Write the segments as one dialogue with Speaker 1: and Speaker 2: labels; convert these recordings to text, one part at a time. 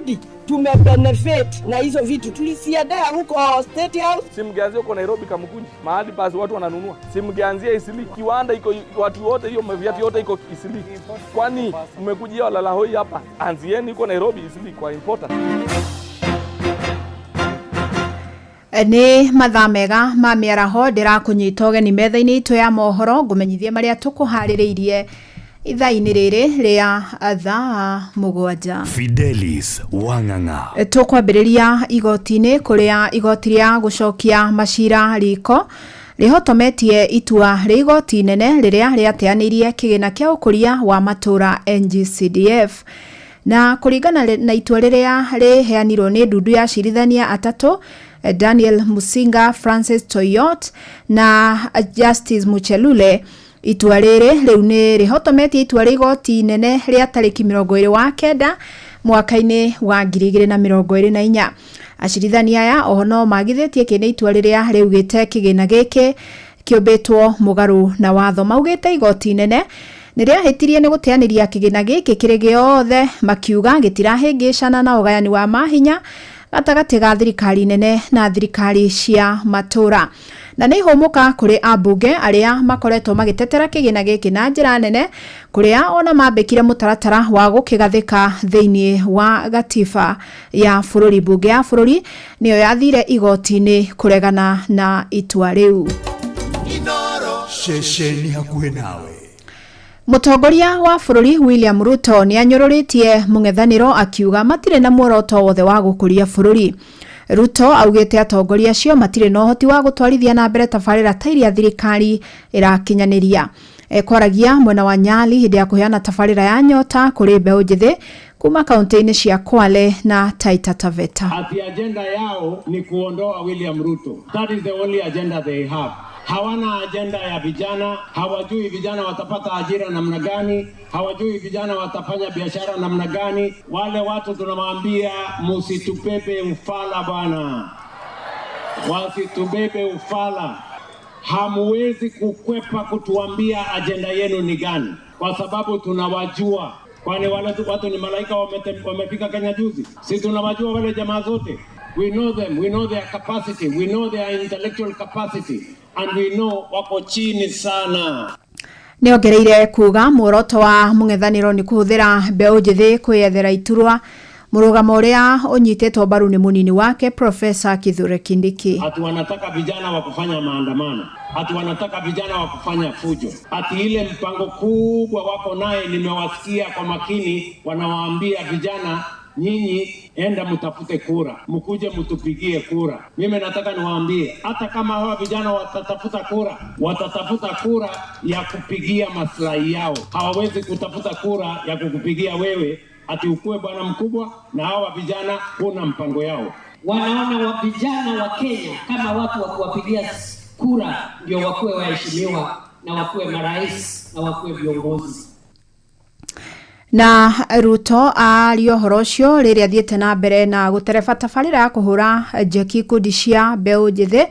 Speaker 1: Tukirudi tumebenefit na hizo vitu tulisiendea huko State House.
Speaker 2: Si mngeanzia huko Nairobi Kamukunji, mahali basi watu wananunua. Si mngeanzia Isili, kiwanda iko watu wote, hiyo viatu yote iko Isili. Kwani mmekujia walalahoi hapa? Anzieni huko Nairobi Isili kwa importer.
Speaker 3: Nĩ mathaa mega ma mĩaraho, ndĩrakũnyita ũgeni metha-inĩ itũ ya mohoro ngũmenyithie marĩa tũkũharĩrĩirie ithaa-inĩ rĩrĩ rĩa thaa 7.
Speaker 4: Fidelis Wang'ang'a.
Speaker 3: Tũkwambĩrĩria igoti-inĩ kũrĩa igoti rĩa gũcokia macira riko rĩhotometie itua rĩa igoti inene rĩrĩa rĩateanĩirie kĩgĩna kĩa ũkũria wa matũra NGCDF, na kũringana na itua rĩrĩa rĩheanirwo nĩ ndundu ya acirithania atatũ, Daniel Musinga, Francis Toyot na Justice Muchelule, itua rĩrĩ rĩu nĩ rĩhotometie itua rĩa igoti inene rĩa tarĩki 29 mwaka-inĩ wa 2024. Acirithania aya oho no magithĩtie kĩne itua rĩrĩa rĩugĩte kĩgĩna gĩkĩ kĩũmbĩtwo mũgarũ na watho. Maugĩte igoti inene nĩ rĩahĩtirie nĩ gũteanĩria kĩgĩna gĩkĩ kĩrĩ gĩothe, makiuga gĩtirahĩngĩcana na ũgayani wa mahinya gatagatĩ ga thirikari nene na thirikari cia matũra. Na nĩ ihũmũka kũrĩ ambunge arĩa makoretwo magĩtetera kĩgĩna gĩkĩ na njĩra nene, kũrĩa ona mambĩkire mũtaratara wa gũkĩgathĩka thĩinĩ wa gatiba ya bũrũri. Mbunge ya bũrũri nĩyo yathire igoti-inĩ kũregana na itua rĩu.
Speaker 4: Ceceni hakuhĩ nawe.
Speaker 3: Mũtongoria wa bũrũri William Ruto nĩ anyũrũrĩtie mũng'ethanĩro akiuga matirĩ na muoroto wothe wa gũkũria bũrũri. Ruto augĩte atongoria acio matirĩ na ũhoti wa gũtwarithia na mbere tabarĩra ta iria thirikari ĩrakinyanĩria. Ekwaragia mwena wa Nyali hĩndĩ ya kũheana tabarĩra ya Nyota kũrĩ mbeũ njĩthĩ kuma kaunti-inĩ cia Kwale na Taita Taveta.
Speaker 5: Ati agenda yao ni kuondoa William Ruto. That is the only agenda they have. Hawana agenda ya vijana, hawajui vijana watapata ajira namna gani, hawajui vijana watafanya biashara namna gani. Wale watu tunawaambia musitubebe ufala bwana, wasitubebe ufala. Hamuwezi kukwepa kutuambia agenda yenu ni gani, kwa sababu tunawajua. Kwani wale watu ni malaika wamefika Kenya juzi? Si tunawajua wale jamaa zote. We know them, we know their capacity, we know their intellectual capacity, and we know wako chini sana.
Speaker 3: Nĩ ongereire kuga muoroto wa mũng'ethanĩro nĩ kũhũthĩra mbeũ njĩthĩ kwĩyethera iturwa, mũrũgamo ũrĩa ũnyitĩtwo mbaru nĩ mũnini wake Profesa Kithure Kindiki.
Speaker 5: Ati wanataka vijana wa kufanya maandamano, ati wanataka vijana wa kufanya fujo, ati ile mpango kubwa wako naye, nimewasikia kwa makini, wanawaambia vijana, nyinyi enda mtafute kura, mkuje mtupigie kura. Mimi nataka niwaambie, hata kama hawa vijana watatafuta kura, watatafuta kura ya kupigia maslahi yao. Hawawezi kutafuta kura ya kukupigia wewe ati ukuwe bwana mkubwa, na hawa vijana huna mpango yao.
Speaker 6: Wanaona wa vijana wa Kenya kama watu wa kuwapigia kura ndio wakuwe waheshimiwa na wakuwe marais na wakuwe viongozi.
Speaker 3: Na Ruto aria ũhoro ũcio rĩrĩa athiĩte na mbere na gũtereba tabarĩra ya kũhũra njeki ikundi cia mbeũ njĩthĩ,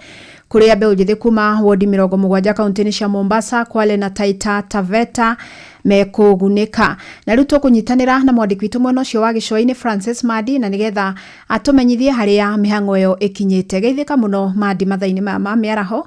Speaker 3: kũrĩa mbeũ njĩthĩ kuma wodi 70 kaunti-inĩ cia Mombasa, Kwale na Taita Taveta mekũgunĩka. Na rĩu tũkũnyitanĩra na mwandĩki witũ mwena ũcio wa gĩcũa-inĩ Francis Madi, na nĩgetha atũmenyithie harĩa mĩhang'o ĩyo ĩkinyĩte. Geithĩka mũno Madi mathaa-inĩ maya ma mĩaraho.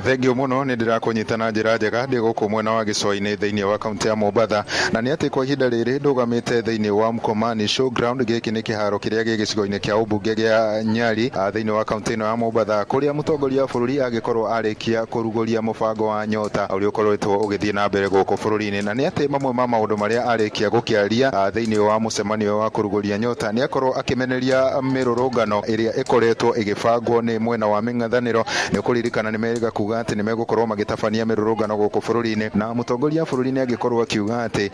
Speaker 7: Thengio mũno, nĩ ndĩrakũnyita na njĩra njega ndĩ gũkũ mwena wa gĩcũa-inĩ thĩinĩ wa kaunti ya Mombatha, na nĩ atĩ kwa ihinda rĩrĩ ndũgamĩte thĩinĩ wa Mkomani Showground. Gĩkĩ nĩ kĩharo kĩrĩa gĩ gĩcigo-inĩ kĩa ũmbunge gĩa Nyali thĩinĩ wa kaunti ĩno ya Mombatha, kũrĩa mũtongoria wa bũrũri agĩkorwo arĩkia kũrugũria mũbango wa Nyota ũrĩa ũkoretwo ũgĩthiĩ na mbere gũkũ bũrũri-inĩ. Na nĩ atĩ mamwe ma maũndũ marĩa arĩkia gũkĩaria thĩinĩ wa mũcemanio wa kũrugũria Nyota, nĩ akorwo akĩmeneria mĩrũrũngano ĩrĩa ĩkoretwo ĩgĩbangwo nĩ mwena wa mĩng'ethanĩro. Nĩ ũkũririkana nĩ merĩga kuga atĩ nĩ megũkorwo magĩtabania mĩrũrũngano gũkũ bũrũri-inĩ, na mũtongoria wa bũrũri nĩ agĩkorwo akiuga atĩ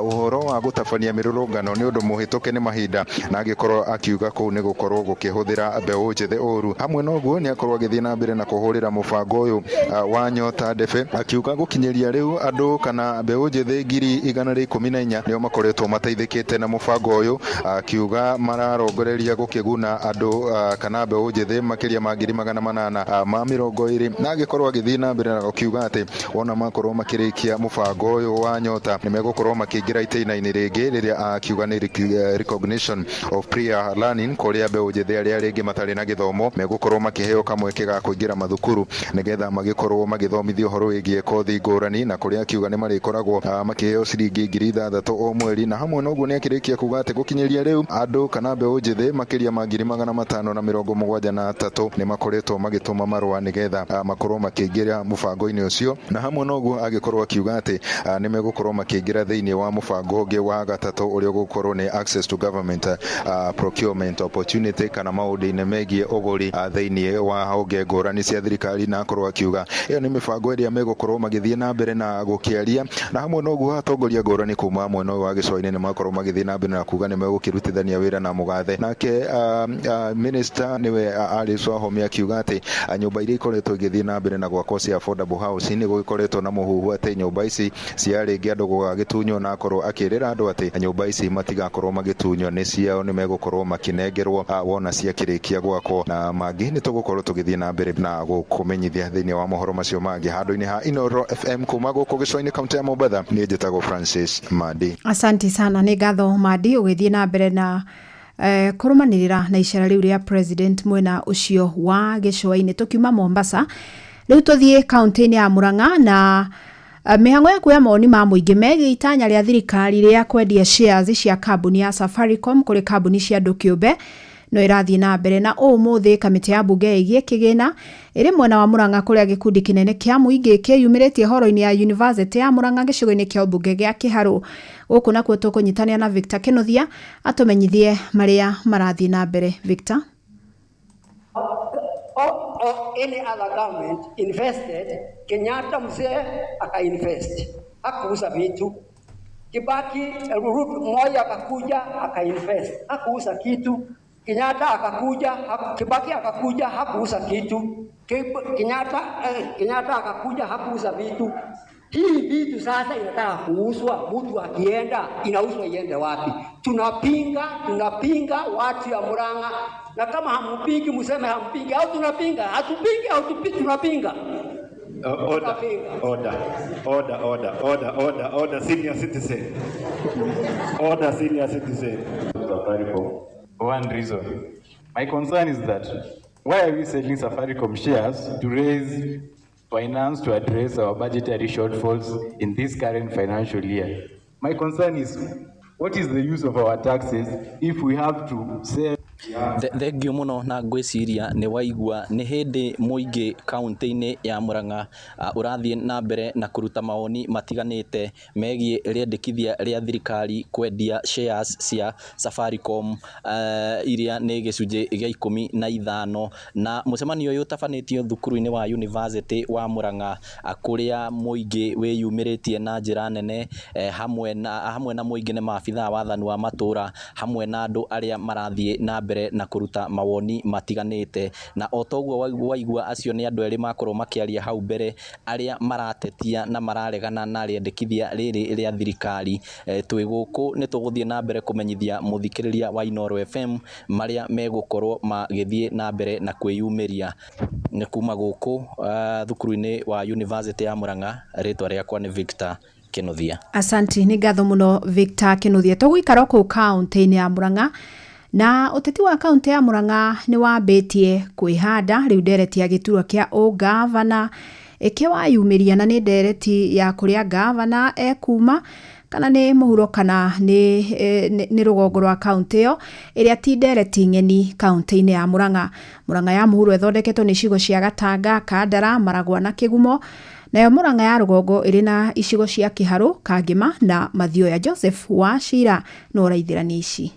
Speaker 7: ũhoro wa gũtabania mĩrũrũngano nĩ ũndũ mũhĩtũke nĩ mahinda, na agĩkorwo akiuga kũu nĩ gũkorwo gũkĩhũthĩra mbeũ njĩthĩ ũru. Hamwe na ũguo, nĩ akorwo agĩthiĩ na mbere na kũhũrĩra mũbango ũyũ wa Nyota ndebe, akiuga gũkinyĩria rĩu andũ kana mbeũ njĩthĩ 114,000 nĩo makoretwo mateithĩkĩte na mũbango ũyũ, akiuga mararongoreria gũkĩguna andũ kana mbeũ njĩthĩ makĩria ma 820,000, na Agĩkorwo agĩthiĩ na mbere na gũkiuga atĩ wona makorwo makĩrĩkia mũbango ũyũ wa Nyota nĩ megũkorwo makĩingĩra itĩna-inĩ rĩngĩ rĩrĩa akiuga nĩ recognition of prior learning, kũrĩa mbeũ njĩthĩ arĩa rĩngĩ matarĩ na gĩthomo megũkorwo makĩheo kamweke ga kũingĩra mathukuru nĩgetha magĩkorwo magĩthomithio ũhoro wĩgiĩ kothi ngũrani, na kũrĩa akiuga nĩ marĩkoragwo makĩheo ciringi 6,000 o mweri. Na hamwe na ũguo nĩ akĩrĩkia kuga atĩ gũkinyĩria rĩu andũ kana mbeũ njĩthĩ makĩria ma 573,000 nĩ makoretwo magĩtũma marũa nĩgetha makorwo makĩingĩra mũbango-inĩ ũcio. Na hamwe na ũguo agĩkorwo akiuga atĩ nĩ megũkorwo makĩingĩra thĩinĩ wa mũbango ũngĩ wa gatatũ ũrĩa ũgũkorwo nĩ access to government procurement opportunity, kana maũndũ-inĩ megiĩ ũgũri thĩinĩ wa honge ngũrani cia thirikari, na akorwo akiuga ĩyo nĩ mĩbango ĩrĩa megũkorwo magĩthiĩ na mbere na gũkĩaria. Na hamwe na ũguo atongoria ngũrani kuma mwena ũyũ wa gĩcũa-inĩ nĩ makorwo magĩthiĩ na mbere na kuga nĩ megũkĩrutithania wĩra na mũgathe. Nake minister nĩwe Alice Wahome akiuga atĩ nyũmba iria ikoretwo igĩthiĩ na mbere na gwakwo cia affordable housing nĩ gũgĩkoretwo na mũhuhu atĩ nyũmba ici cia rĩngĩ andũ gũgagĩtunywo, na akorwo akĩrĩra andũ atĩ nyũmba ici matigakorwo magĩtunywo, nĩ ciao, nĩ megũkorwo makĩnengerwo wona ciakĩrĩkia gwakwo. Na mangĩ nĩ tũgũkorwo tũgĩthiĩ na mbere na gũkũmenyithia thĩinĩ wa mohoro macio mangĩ handũ-inĩ ha Inooro FM kuma gũkũ gĩcũa-inĩ kaunti ya Mombatha. Niĩ njĩtagwo Francis Mandi.
Speaker 3: Asanti sana, nĩ ngatho Mandi ũgĩthiĩ na mbere na kũrũmanĩrĩra na icera rĩu rĩa president mwena ũcio wa gĩcũa-inĩ. Tũkiuma Mombasa rĩu tũthiĩ kaunti-inĩ ya Murang'a na mĩhang'o ya kuoya mawoni ma mũingĩ megiĩ itanya rĩa thirikari rĩa kwendia shares cia kambuni ya Safaricom kũrĩ kambuni cia andũ kĩũmbe no ĩrathiĩ na mbere. Na ũmũthĩ kamĩtĩ ya mbunge ĩgiĩ kĩgĩna ĩrĩ mwena wa Murang'a kũrĩa gĩkundi kĩnene kĩa mũingĩ kĩyumĩrĩtie horo-inĩ ya University ya Murang'a gĩcigo-inĩ kĩa ũmbunge gĩa Kĩharũ. Gũkũ nakuo tũkũnyitanĩra na Victor Kĩnuthia atũmenyithie marĩa marathiĩ na mbere. Victor.
Speaker 8: Or any other government invested. Kenyatta mzee akainvest, hakuuza vitu. Kibaki, Ruto, Moi akakuja akainvest, hakuuza kitu. Kenyatta akakuja, Kibaki akakuja, hakuuza kitu. Kenyatta akakuja, hakuuza vitu. Hii vitu sasa inataka kuuzwa, mtu akienda inauzwa iende wapi? Tunapinga, tunapinga watu ya Murang'a, na kama hampingi mseme hampingi, au tunapinga, hatupingi au tunapinga.
Speaker 9: Order, order, order, order, order, order, order, senior citizen. Order, senior citizen.
Speaker 10: Safaricom. One reason. My concern is that why are we selling Safaricom shares to raise finance to address our budgetary shortfalls in this current financial year? My concern is, what is the use of our taxes if we have to sell?
Speaker 11: Thengio muno, na ngwĩciria nĩ waigua nĩ hĩndĩ mũingĩ kaunti-inĩ ya Murang'a ũrathiĩ na mbere na kũruta mawoni matiganĩte megiĩ rĩendekithia rĩa thirikari kwendia shares cia Safaricom iria nĩ gĩcunjĩ gĩa 15. Na mũcemanio ũyũ ũtabanĩtio thukuru-inĩ wa University wa Murang'a kũrĩa mũingĩ wĩyumĩrĩtie na njĩra nene, hamwe na mũingĩ nĩ maabithaa wathani wa matũra, hamwe na andũ arĩa marathiĩ na mbere na kũruta mawoni matiganĩte. Na o toguo waigua, acio nĩ andũ erĩ makorwo makĩaria hau mbere arĩa maratetia na mararegana na rĩendekithia rĩrĩ rĩa thirikari. Twĩ gũkũ nĩ tũgũthiĩ na mbere kũmenyithia mũthikĩrĩria wa Inooro FM marĩa megũkorwo magĩthiĩ na mbere na kwĩyumĩria. Nĩ kuma gũkũ thukuru-inĩ wa University ya Murang'a, rĩtwa rĩakwa nĩ Victor Kĩnuthia.
Speaker 3: Asanti, nĩ ngatho mũno Victor Kĩnuthia. Tũgũikara kũu kaunti-inĩ ya Murang'a, na ũteti wa kaunti ya Murang'a nĩ wambĩtie kwĩhanda rĩu ndereti ya gĩturwa kĩa ũgavana ĩkĩwayumĩria, na nĩ ndereti ya kũrĩa gavana ekuma, kana nĩ mũhuro kana nĩ rũgongo rwa kaunti ĩyo, ĩrĩa ti ndereti ng'eni kaunti-inĩ ya Murang'a. Murang'a ya mũhuro ĩthondeketwo nĩ icigo cia Gatanga, Kandara, Maragwa na Kĩgumo, nayo Murang'a ya rũgongo ĩrĩ na icigo cia Kĩharũ, Kangĩma na Mathioya. Joseph Wachira no ũraithĩrania ici.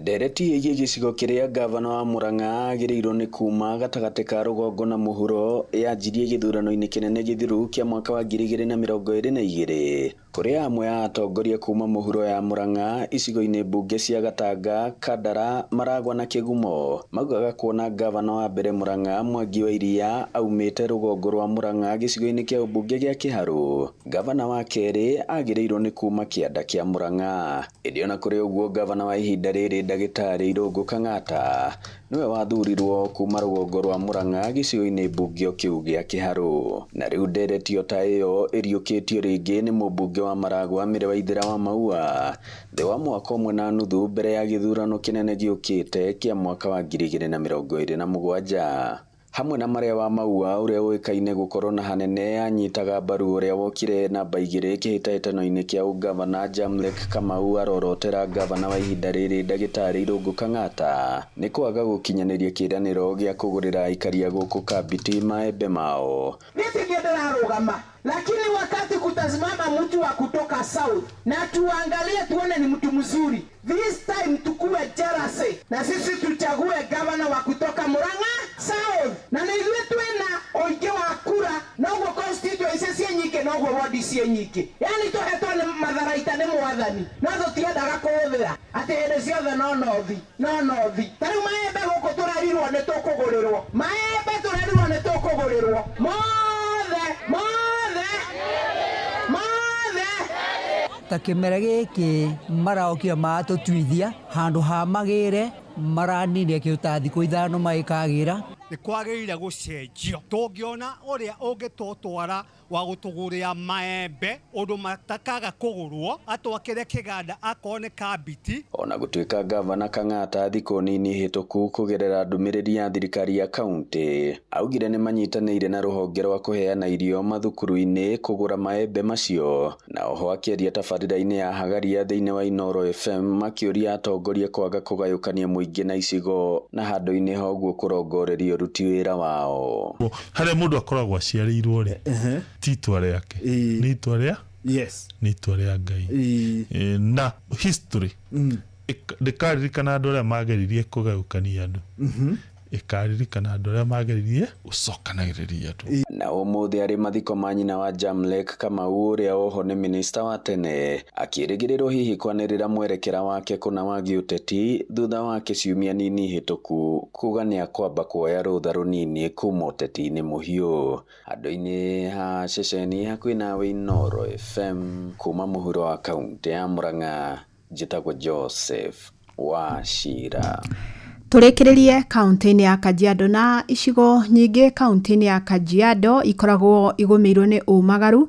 Speaker 12: Ndereti ĩgiĩ gĩcigo kĩrĩa ngavana wa Murang'a agĩrĩirwo nĩ kuma gatagatĩ ka rũgongo na mũhuro yanjirie gĩthurano-inĩ kĩnene gĩthiru kĩa mwaka wa 2022. Kũrĩ amwe a atongoria kuma mũhuro ya Murang'a icigo-inĩ mbunge cia Gatanga, Kandara, Maragwa na Kĩgumo maugaga kuona ngavana wa mbere Murang'a Mwangi wa Iria aumĩte rũgongo rwa Murang'a gĩcigo-inĩ kĩa ũmbunge gĩa Kĩharũ, ngavana wa kerĩ agĩrĩirwo nĩ kuma kĩanda kĩa Murang'a. Ĩndĩ ona kũrĩ ũguo ngavana wa ihinda rĩrĩ ndagĩtarĩ Irũngũ Kang'ata nĩwe wathurirwo kuma rũgongo rwa Murang'a gĩcigo-inĩ mbunge kĩu gĩa Kĩharũ. Na rĩu ndereti o ta ĩyo ĩriũkĩtio rĩngĩ nĩ mũmbunge wa Maragwa Mĩrĩ Waithera wa Maua thĩ wa mwaka ũmwe na nuthu mbere ya gĩthurano kĩnene gĩũkĩte kĩa mwaka wa 2027. Hamwe na Maria wa Maua ũrĩa ũĩkaine gũkorwo na hanene anyitaga mbaru ũrĩa wokire namba 2 kĩhĩtahĩtano-inĩ kĩa ũgavana Jamlek Kamau arorotera ngavana wa ihinda rĩrĩ ndagĩtarĩ Irũngũ Kang'ata nĩ kwaga gũkinyanĩria kĩĩranĩro gĩa kũgũrĩra aikari a gũkũ Kambiti maembe mao.
Speaker 13: Mimi ndiye ndararugama, lakini wakati kutasimama mtu wa kutoka South na tuangalie tuone ni mtu mzuri, this time tukue jealousy na sisi tuchague gavana wa kutoka Murang'a South, na nithuĩ twĩna ũingĩ wa kura noguo constituency ciĩ nyingĩ noguo ward ciĩ nyingĩ, yani tũhetwo nĩ matharaita nĩ mwathani no tũtiendaga kũhũthĩra atĩ hĩndĩ ciothe no nothi no nothi. Ta rĩu maembe gũkũ tũrerirwo nĩ tũkũgũrĩrwo maembe, tũrerirwo nĩ tũkũgũrĩrwo mothe mothe mothe.
Speaker 14: Ta kĩmera gĩkĩ maraokire matũtuithia handũ ha magĩre maranine kĩndũ ta thikũ 5 magĩkagĩra.
Speaker 15: Nĩ kwagĩrĩire gũcenjio, tũngĩona ũrĩa ũngĩtũtwara wa gũtũgũrĩra maembe ũndũ matakaga kũgũrwo atwakĩre kĩganda akorwo nĩ Kambiti.
Speaker 12: Ona gũtuĩka ngavana Kang'ata thikũ nini hĩtũku kũgerera ndũmĩrĩri ya thirikari ya kaunti augire nĩ manyitanĩire na rũhonge rwa kũheana irio mathukuru-inĩ kũgũra maembe macio, na oho akĩaria tabarĩra-inĩ ya Hagaria thĩinĩ wa Inooro FM makĩũria atongoria kwaga kũgayũkania mũingĩ na icigo na handũ-inĩ ha ũguo kũrongoreria ũruti wĩra wao.
Speaker 16: Harĩa mũndũ akoragwo aciarĩirwo rĩ ti itua rĩake, nĩ itua rĩa
Speaker 17: yes,
Speaker 16: nĩ itua rĩa Ngai. Na history ndĩkaririkana andũ arĩa mageririe kũgayũkania andũ, ĩkaririkana andũ arĩa mageririe gũcokanagĩrĩria andũ.
Speaker 12: Na ũmũthĩ arĩ mathiko ma nyina wa Jamlek Kamau ũrĩa oho nĩ minista wa tene akĩrĩgĩrĩrwo hihi kwanĩrĩra mwerekera wake kũna wa gĩũteti thutha wake ciumia nini hĩtũku kuga nĩ akwamba kuoya rũtha rũnini kuma ũteti-inĩ mũhiũ. Andũ-inĩ ha ceceni hakuhĩ nawe Inooro FM kuma mũhuro wa kaunti ya Murang'a, njĩtagwo Joseph Wachira.
Speaker 3: Tũrĩkĩrĩrie kaunti-inĩ ya Kajiado na icigo nyingĩ kaunti-inĩ ya Kajiado ikoragwo igũmĩirwo nĩ ũmagaru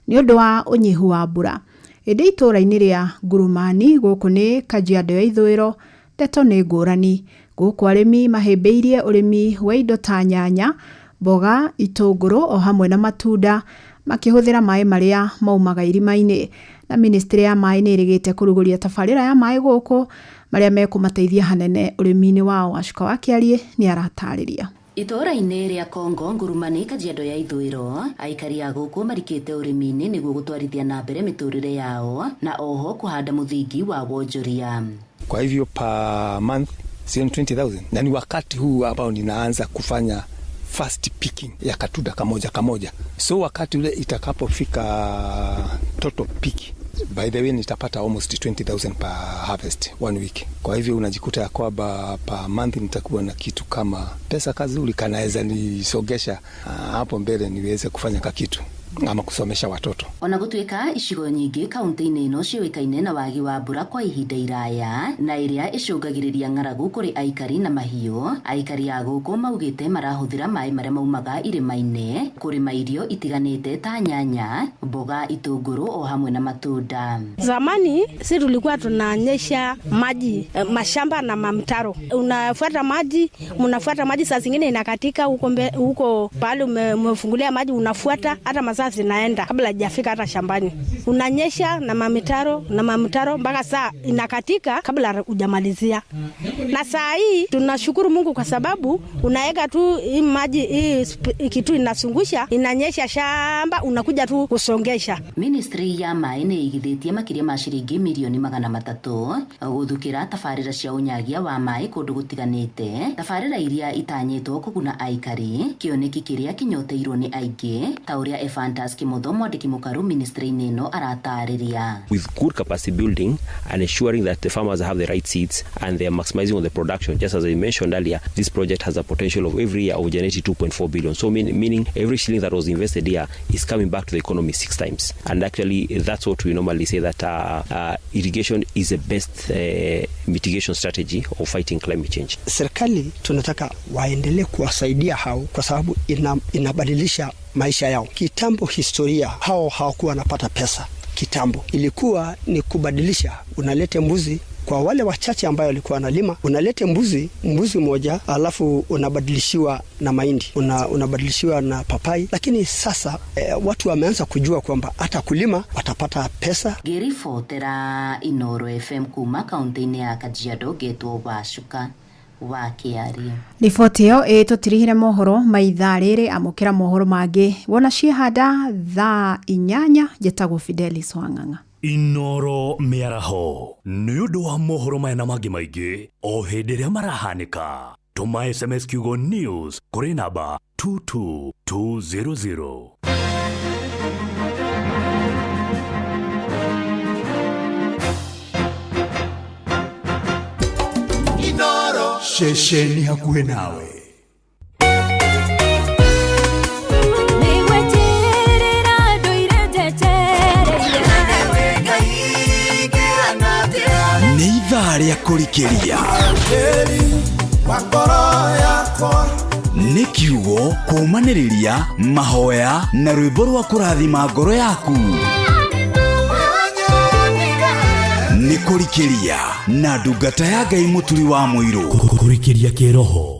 Speaker 3: nĩ ũndũ wa ũnyihu wa mbura. Ĩndĩ itũũra-inĩ rĩa Ngurumani gũkũ nĩ Kajiado ya ithũĩro ndeto nĩ ngũrani. Gũkũ arĩmi mahĩmbĩirie ũrĩmi wa indo ta nyanya, mboga, itũngũrũ o hamwe na matunda makĩhũthĩra maĩ marĩa maumaga irima-inĩ. Na ministry ya maĩ nĩ ĩrĩgĩte kũrugũria tabarĩra ya maĩ gũkũ marĩa mekũmateithia hanene ũrĩmi-inĩ wao. Wacuka wa Kĩarie nĩ aratarĩria.
Speaker 18: Itũũra-inĩ rĩa Kongo Ngurumani Kajiado ya ithũĩro aikari a gũkũ marikĩte ũrĩmi-inĩ nĩguo gũtwarithia na mbere mĩtũrĩre yao na oho kũhanda mũthingi wa wonjoria.
Speaker 19: Kwa hivyo per month sio 20,000, na ni wakati huu ambao ninaanza kufanya fast picking ya katunda kamoja kamoja, so wakati ule itakapofika total pick, by the way nitapata almost 20,000 per harvest one week. Kwa hivyo unajikuta ya kwamba per month nitakuwa na kitu kama pesa kazuri kanaweza nisogesha hapo mbele niweze kufanya kakitu ama kusomesha watoto.
Speaker 18: Ona gũtuĩka icigo nyingĩ kaunti-inĩ ĩno ciũĩkaine na wagi wa mbura kwa ihinda iraya na ĩrĩa ĩcũngagĩrĩria ng'aragu kũrĩ aikari na mahiũ, aikari a gũkũ maugĩte marahũthĩra maĩ marĩa maumaga irĩma-inĩ kũrĩma irio itiganĩte ta nyanya, mboga, itũngũrũ o hamwe na matunda.
Speaker 20: Zamani si tulikuwa tunanyesha maji mashamba na mamtaro, unafuata maji, mnafuata maji, saa zingine inakatika huko huko pale umefungulia maji unafuata hata masaa zinaenda kabla hajafika hata shambani. Unanyesha na mamitaro mpaka saa inakatika kabla hujamalizia. Na saa hii tunashukuru Mungu kwa sababu unaweka tu hii maji hii kitu inasungusha, inanyesha shamba, unakuja tu kusongesha.
Speaker 18: Ministry ya maĩ nĩ ĩigithĩtie makĩria ma ciringi mirioni 300 gũthukĩra tabarĩra cia ũnyagia wa maĩ kũndũ gũtiganĩte, tabarĩra iria itanyĩtwo kũguna aikari, kĩoneki kĩrĩa kĩnyoteirwo nĩ aingĩ ta ũrĩa Antas Kimotho, mwandĩki mũkaru ministry-inĩ ĩno, aratarĩria.
Speaker 17: With good capacity building and ensuring that the farmers have the right seeds and they are maximizing on the production, just as I mentioned earlier, this project has a potential of every year of generating 2.4 billion. So meaning every shilling that was invested here is coming back to the economy 6 times. And actually that's what we normally say, that irrigation is the best mitigation strategy of fighting climate change.
Speaker 21: Serikali tunataka waendelee kuwasaidia hao kwa sababu inabadilisha maisha yao. Kitambo historia hao hawakuwa wanapata pesa. Kitambo ilikuwa ni kubadilisha, unalete mbuzi kwa wale wachache ambayo walikuwa wanalima, unalete mbuzi moja, alafu unabadilishiwa na mahindi, unabadilishiwa na papai. Lakini sasa watu wameanza kujua kwamba hata kulima watapata pesa.
Speaker 18: Ngĩribotera Inoro FM kuma kaunti-inĩ ya Kajiado, ngetwo Wacuka wa Kĩario.
Speaker 3: Riboti ĩyo ĩtũtirihire mohoro ma ithaa rĩrĩ. Amũkĩra mohoro mangĩ wona ciĩhanda thaa 8. Njĩtagwo Fidelis Wang'ang'a.
Speaker 4: Inoro mĩaraho nĩ ũndũ wa mohoro maya na mangĩ maingĩ o hĩndĩ ĩrĩa marahanĩka. Tũma SMS kiugo news kũrĩ namba 22200.
Speaker 22: Inoro
Speaker 4: ceceni hakuhĩ nawe.
Speaker 22: Nĩ ithaa rĩa kũrikĩria, nĩ kiugo kũũmanĩrĩria, mahoya na rwĩmbo rwa kũrathima ngoro yaku. Nĩ kũrikĩria na ndungata ya Ngai Mũturi wa Mũirũ.
Speaker 4: Kũrikĩria kĩroho.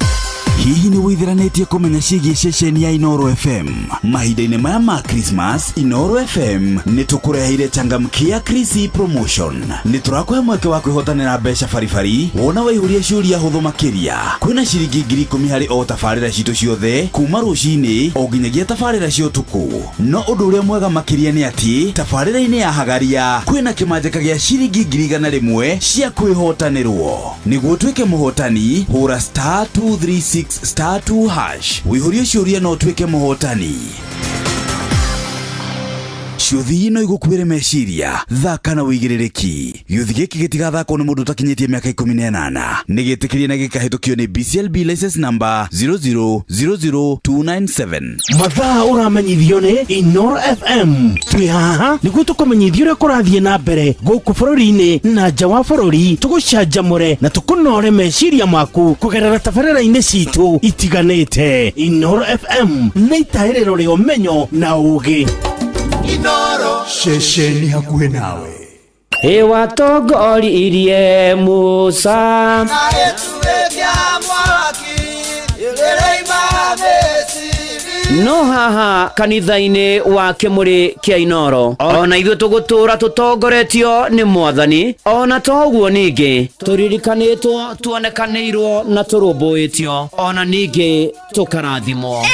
Speaker 22: Hihi nĩ wĩtheranĩtie kũmenya ciĩgiĩ ceceni ya Inoro FM? Mahinda-inĩ maya ma Christmas, Inoro FM nĩ tũkũreheire changamkia Krisi promotion. Nĩ tũrakũhe mweke wa kwĩhotanĩra mbeca baribari wona waihũria ciũria hũthũ makĩria. Kwĩna ciringi 10,000 harĩ o tabarĩra citũ ciothe kuma rũcinĩ o nginyagia tabarĩra cia ũtukũ. No ũndũ ũrĩa mwega makĩria nĩ atĩ tabarĩra-inĩ ya Hagaria kwĩna kĩmanjĩka gĩa ciringi 100,000 cia kwĩhotanĩrwo. Nĩguo ũtuĩke mũhotani, hũra star 236 star 2 hash wĩihũrie ciũria no ũtuĩke mũhotani. Ciũthi no igũkuĩre meciria, thaka na wĩigĩrĩrĩki. Gĩũthi gĩkĩ gĩtigathakwo nĩ mũndũ ũtakinyĩtie mĩaka 18. Nĩ gĩtĩkĩrie na gĩkahĩtũkio nĩ BCLB license number 0000297.
Speaker 23: Mathaa ũramenyithio nĩ Inoro FM. Twĩ haha nĩguo tũkũmenyithia ũrĩa kũrathiĩ na mbere gũkũ bũrũri-inĩ na nja wa bũrũri, tũgũcanjamũre na tũkũnore meciria maku kũgerera tabarĩra-inĩ citũ itiganĩte. Inoro FM nĩ itahĩrĩro rĩa ũmenyo na ũũgĩ.
Speaker 22: Inoro
Speaker 4: ceceni hakuhĩ nawe.
Speaker 24: Ĩwatongoririe Musa no haha kanitha-inĩ wa Kĩmũrĩ kĩa Inoro ona ithuĩ tũgũtũra tũtongoretio nĩ Mwathani. Ona toguo ningĩ tũririkanĩtwo, tuonekanĩirwo na tũrũmbũĩtio, ona ningĩ tũkarathimwo.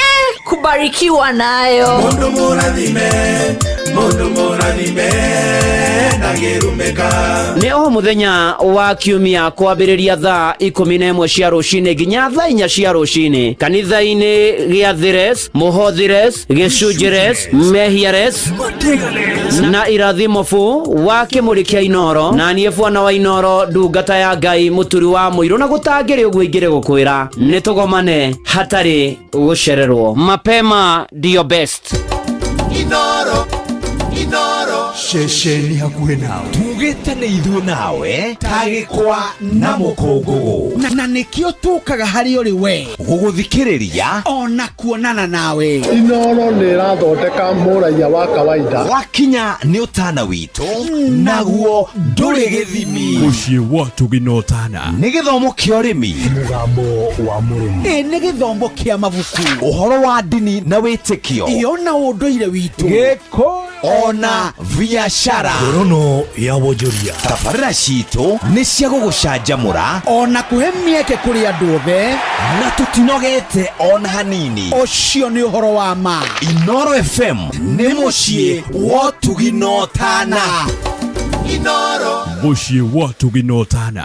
Speaker 25: Kubarikiwa nayo.
Speaker 22: Mundu mũrathime, mundu mũrathime ndangĩrumĩka.
Speaker 24: Nĩ o mũthenya wa kiumia kwambĩrĩria thaa 11 cia rũcinĩ nginya thaa 4 cia rũcinĩ kanitha-inĩ gĩa Thires, Mũhothires, Gĩcunjĩres, Mehiares na Irathimo bu wa Kĩmũrĩ kĩa Inoro. Na niĩ bwana wa Inoro, ndungata ya Ngai Mũturi wa Mũirũ, na gũtangĩrĩ ũguo ingĩrĩ gũkwĩra nĩ tũgomane hatarĩ gũcererwo. Mapema ndio best.
Speaker 22: Inoro, Inoro
Speaker 4: ceceni hakuhĩ nawe.
Speaker 22: Tugĩte nĩ ithuĩ nawe ta gĩkwa na mũkũngũgũ,
Speaker 23: na nĩkĩo tũkaga harĩ ũrĩ we
Speaker 22: gũgũthikĩrĩria
Speaker 23: ona kuonana nawe.
Speaker 26: Inoro nĩ ĩrathondeka mũraiya wa kawaida.
Speaker 22: Wakinya nĩ ũtana witũ naguo ndũrĩ gĩthimi.
Speaker 4: Mũciĩ wa Tũgĩ na Ũtana
Speaker 22: nĩ gĩthomo kĩa ũrĩmi,
Speaker 4: mũgambo wa mũrĩmi,
Speaker 23: nĩ gĩthomo kĩa mabuku,
Speaker 22: ũhoro wa ndini na wĩtĩkio,
Speaker 23: ĩyo na ũndũire witũ,
Speaker 22: gĩkũyũ ona biashara,
Speaker 4: ngorono ya wonjoria.
Speaker 22: Tabarĩra citũ nĩ cia gũgũcanjamũra
Speaker 23: ona kũhe mĩeke kũrĩ andũ othe,
Speaker 22: na tũtinogete ona hanini.
Speaker 23: Ũcio nĩ ũhoro wa ma.
Speaker 22: Inoro FM nĩ mũciĩ wa ũtugi na ũtana. Inoro
Speaker 4: mũciĩ wa ũtugi na ũtana.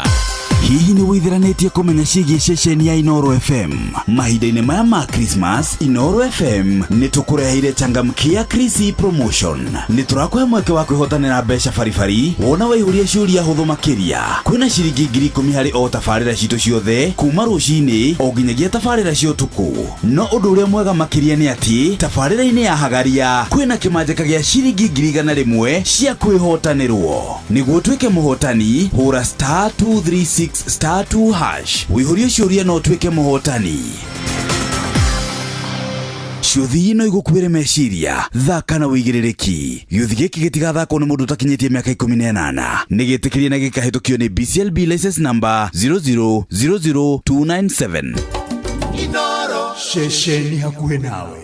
Speaker 22: Hihi nĩ wĩtheranĩtie kũmenya ciĩgiĩ ceceni ya Inoro FM? Mahinda-inĩ maya ma Christmas, Inoro FM nĩ tũkũreheire changamkia Krisi promotion. Nĩ tũrakũhe mweke wa kwĩhotanĩra mbeca baribari wona waihũria ciũria hũthũ makĩria. Kwĩna ciringi 10,000 harĩ o tabarĩra citũ ciothe kuma rũcinĩ o nginyagia tabarĩra cia ũtukũ. No ũndũ ũrĩa mwega makĩria nĩ atĩ tabarĩra-inĩ ya Hagaria kwĩna kĩmanjĩka gĩa ciringi 100,000 cia kwĩhotanĩrwo. Nĩguo ũtuĩke mũhotani, hũra star 236 star 2 hash wĩihũrie ciũria na ũtuĩke mũhotani. Ciũthi no igũkuĩre meciria, thaka na wĩigĩrĩrĩki. Gĩũthi gĩkĩ gĩtigathakwo nĩ mũndũ ũtakinyĩtie mĩaka 18. Nĩ gĩtĩkĩrie na gĩkahĩtũkio nĩ BCLB license number 0000297.
Speaker 1: Inoro
Speaker 2: ceceni hakuhĩ nawe.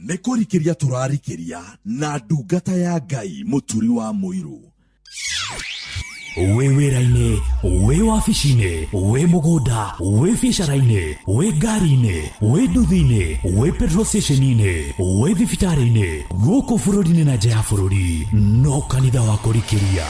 Speaker 1: Nĩ kũrikĩria tũrarikĩria na ndungata ya Ngai Mũturi wa Mũirũ.
Speaker 4: Wĩ wĩra-inĩ, wĩ wabici-inĩ, wĩ mũgũnda, wĩ biacara-inĩ, wĩ ngari-inĩ, wĩ nduthi-inĩ, wĩ petrol station-inĩ, wĩ thibitarĩ-inĩ, gũkũ bũrũri-inĩ na nja ya bũrũri, no kanitha wa kũrikĩria.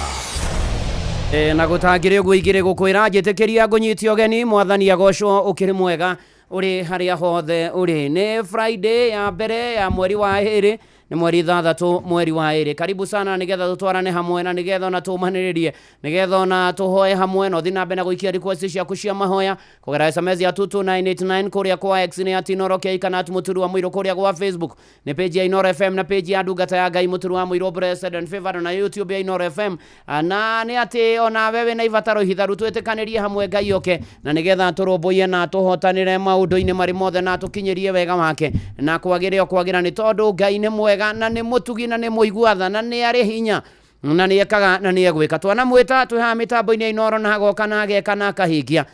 Speaker 24: Na gũtangĩrĩ ũguo igĩrĩ gũkwĩra njĩtĩkĩria ngũnyite ũgeni mwathani agocwo ũkĩrĩ mwega ũrĩ harĩa hothe ũrĩ. Nĩ Friday ya mbere ya mweri wa ĩrĩ, nĩ mweri 6 mweri wa 2. Karibu sana nĩgetha tũtwarane hamwe na nĩgetha ona tũmanĩrĩrie, nĩgetha ona tũhoe hamwe, na ũthiĩ na mbere na gũikia request ciaku cia mahoya kũgerera SMS ya 22989 kũrĩa kwa X nĩ at Inoro K kana at Mũturi wa Mũirũ, kũrĩa gwa Facebook nĩ page ya Inoro FM na page ya ndungata ya Ngai Mũturi wa Mũirũ Blessed and Favored na YouTube ya Inoro FM. Na nĩ atĩ ona wewe na ibataro ihitharu twĩtĩkanĩrie hamwe Ngai oke na nĩgetha tũrũmbũiye na tũhotanĩre maũndũ-inĩ marĩ mothe na tũkinyĩrie wega wake na kwagĩre o kwagĩra, nĩ tondũ Ngai nĩ mwega na nĩ mũtugi na nĩ mũigua tha na nĩ arĩ hinya na nĩ ekaga na nĩ egwĩka. Twanamwĩta twĩ haha mĩtambo-inĩ ya Inoro na agoka na ageka na akahingia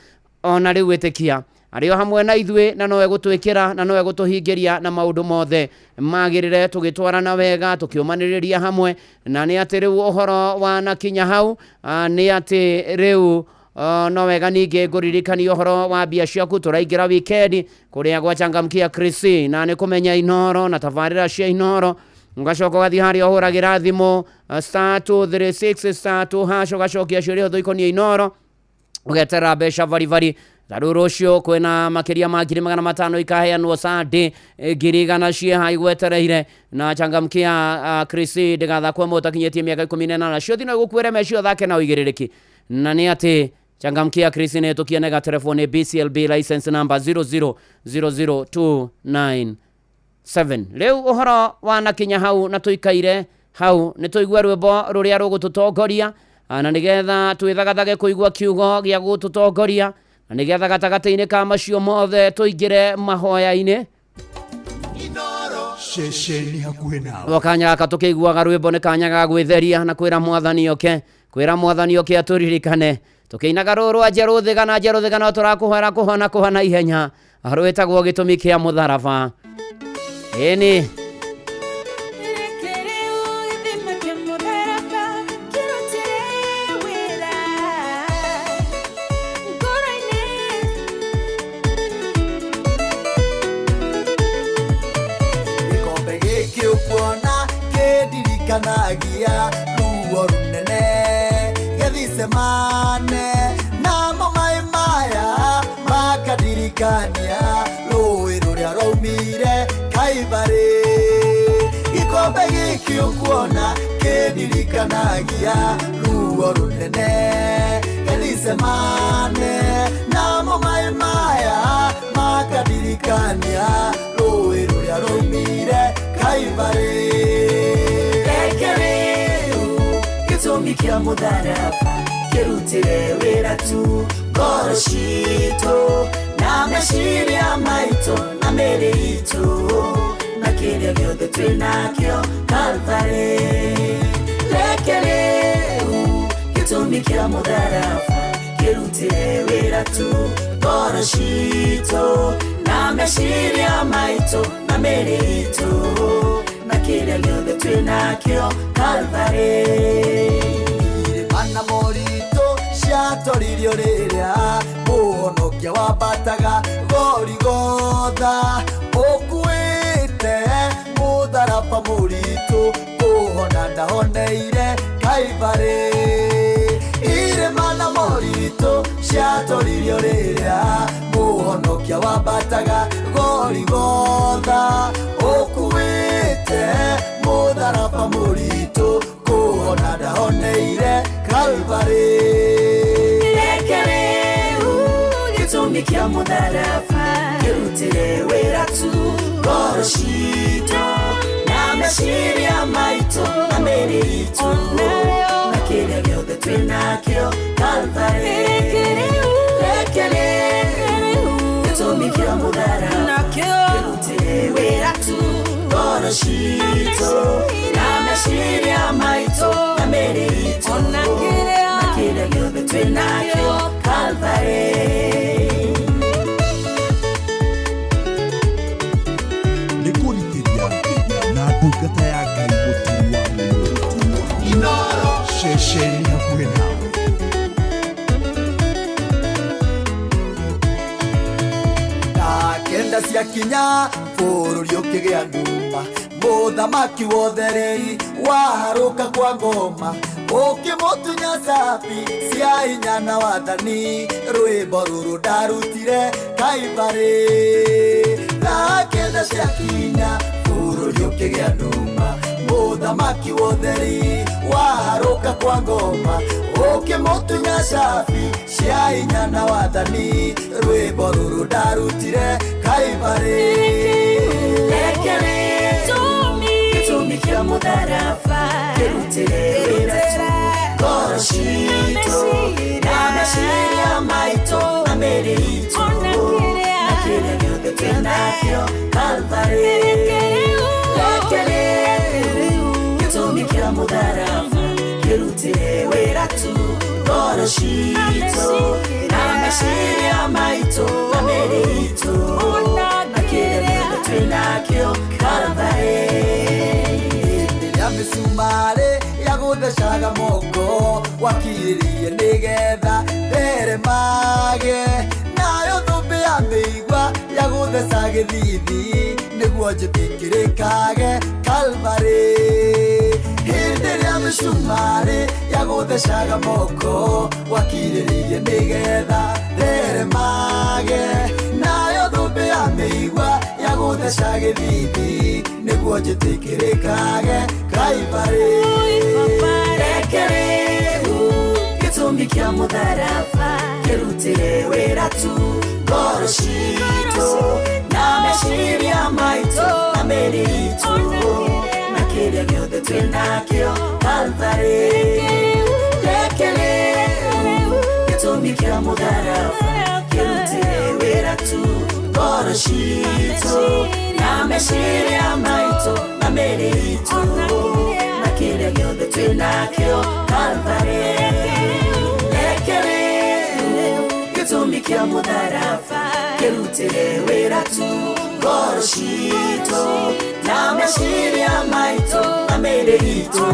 Speaker 24: ona rĩu ĩtĩkia arĩ o hamwe na ithuĩ na no egũtwĩkĩra na no egũtũhingĩria na maũndũ mothe magĩrĩre tũgĩtwarana wega tũkĩũmanĩrĩria hamwe. Na nĩ atĩ rĩu ũhoro wanakinya hau, nĩ atĩ rĩu no wega ningĩ ngũririkania ũhoro wa mbia ciaku. Tũraingĩra wikendi kũrĩa gwachangamkia Krisi na nĩ kũmenya Inoro na tabarĩra cia Inoro. Ũgacoka ũgathiĩ harĩa ũhũragĩra thimũ star 236 star 2 hash ũgacokia ciũria hũthũ ikoniĩ Inoro ũgeterera mbeca baribari. Tarĩu rũciũ kwĩna makĩria ma 500,000 ikaheanwo Sunday, 100,000 ciĩha igwetereire na changamkia Krisi ndĩgathakwo ĩmwe ũtakinyĩtie mĩaka 18. Ciũthi no igũkuĩre meciria ũthake na ũigĩrĩrĩki. Na nĩ atĩ changamkia Krisi nĩ ĩtũkie nega telefoni BCLB license number 0000297. Rĩu ũhoro wanakinya hau na tũikaire hau nĩ tũigue rwĩmbo rũrĩa rũgũtũtongoria na nĩgetha twĩthagathage kũigua kiugo gĩa gũtũtongoria na nĩgetha gatagatĩ-inĩ ka macio mothe tũingĩre mahoya-inĩ.
Speaker 2: Ceceni hakuhĩ nawe.
Speaker 24: O kanya gaka tũkĩiguaga rwĩmbo nĩ kanya ga gwĩtheria na kwĩra mwathani oke, kwĩra mwathani oke atũririkane. Tũkĩinaga rũũ rwa njerũ thĩga na njerũ thĩga no tũrakũhoera kũhona kũhona ihenya, rwĩtagwo gĩtũmi kĩa mũtharaba. Ĩni
Speaker 5: gĩkombe gĩkĩ ũkuona kĩndirikanagia ruo rũnene Gethsemane, namo maĩ maya makandirikania rũĩ rũrĩa rwaumire Calvary. Gĩkombe gĩkĩ ũkuona kĩndirikanagia ruo rũnene Gethsemane, namo maĩ maya makandirikania rũĩ rũrĩa rwaumire Calvary. Reke rĩu gĩtũmi kĩa mũtharaba kĩrutĩre wĩra tu ngoro citũ na meciria maitũ na mĩĩrĩ itũ na kĩrĩa gĩothe twĩ nakĩo Calvary. Reke rĩu gĩtũmi kĩa mũtharaba kĩrutĩre wĩra tu ngoro citũ na meciria maitũ na mĩĩrĩ itũ na kĩrĩa gĩothe twĩ nakĩo Calvary. Irĩma na moritũ ciatoririo rĩrĩa mũhonokia wambataga Gorigotha, ũkuĩte mũtharaba mũritũ kũhona ndahoneire Calvary. Irĩma na Moritũ ciatoririo rĩrĩa mũhonokia wambataga Gorigotha, ũkuĩte mũtharaba mũritũ, kũhona ndahoneire Calvary. Reke rĩu gĩtũmi kĩa mũtharaba kĩrutĩre wĩra tu ngoro citũ na meciria maitũ na mĩĩrĩ itũ na kĩrĩa gĩothe twĩ nakĩo Calvary. Reke rĩu gĩtũmi kĩa mũtharaba kĩrutĩre wĩra tu ngoro citũ na meciria maitũ na mĩĩrĩ itũ na kĩrĩa gĩothe twĩ nakĩo Calvary.
Speaker 1: Nĩ kũrikĩria na ndungata ya Ngai mũturi wa mũirũ.
Speaker 2: Inoro ceceni hakuhĩ nawe.
Speaker 5: Thaa kenda ciakinya bũrũri ũkĩgĩa nduma, mũthamaki wothe waharũka kwa ngoma, ũkĩmũtunya cabi cia hinya na wathani, rwĩmbo rũrũ ndarutire Kaibarĩ. Thaa kenda ciakinya bũrũri ũkĩgĩa nduma, mũthamaki wothe waharũka kwa ngoma, ũkĩmũtunya cabi cia hinya na wathani, rwĩmbo rũrũ ndarutire Kaibarĩ. Reke rĩu gĩtũmi kĩa mũtharaba kĩrutĩre wĩra tu ngoro citũ na meciria maitũ na mĩĩrĩ itũ na kĩrĩa gĩothe twĩ nakĩo Calvary. Reke rĩu gĩtũmi kĩa mũtharaba kĩrutĩre wĩra tu ngoro citũ na meciria maitũ na mĩĩrĩ itũ na kĩrĩa gĩothe twĩ nakĩo Calvary. Hĩndĩ ĩrĩa mĩcumarĩ yagũthecaga moko, wakiririe nĩgetha theremage, nayo thũmbĩ ya mĩigua yagũtheca gĩthithi, nĩguo njĩtĩkĩrĩkage Calvary. Hĩndĩ ĩrĩa mĩcumarĩ yagũthecaga moko, wakirĩrĩirie nĩgetha theremage, nayo thũmbĩ ya mĩigua yagũtheca gĩthithi, nĩguo njĩtĩkĩrĩkage Calvary. Reke rĩu gĩtũmi kĩa mũtharaba kĩrutĩre wĩra tu ngoro citũ na meciria maitũ na mĩĩrĩ itũ na kĩrĩa gĩothe twĩ nakĩo Calvary. Reke rĩu gĩtũmi kĩa mũtharaba kĩrutĩre wĩra tu ngoro citũ na meciria maitũ na mĩĩrĩ itũ na kĩrĩa gĩothe twĩ nakĩo Calvary. Reke rĩu gĩtũmi kĩa mũtharaba kĩrutĩre wĩra tu ngoro citũ na meciria maitũ na mĩĩrĩ itũ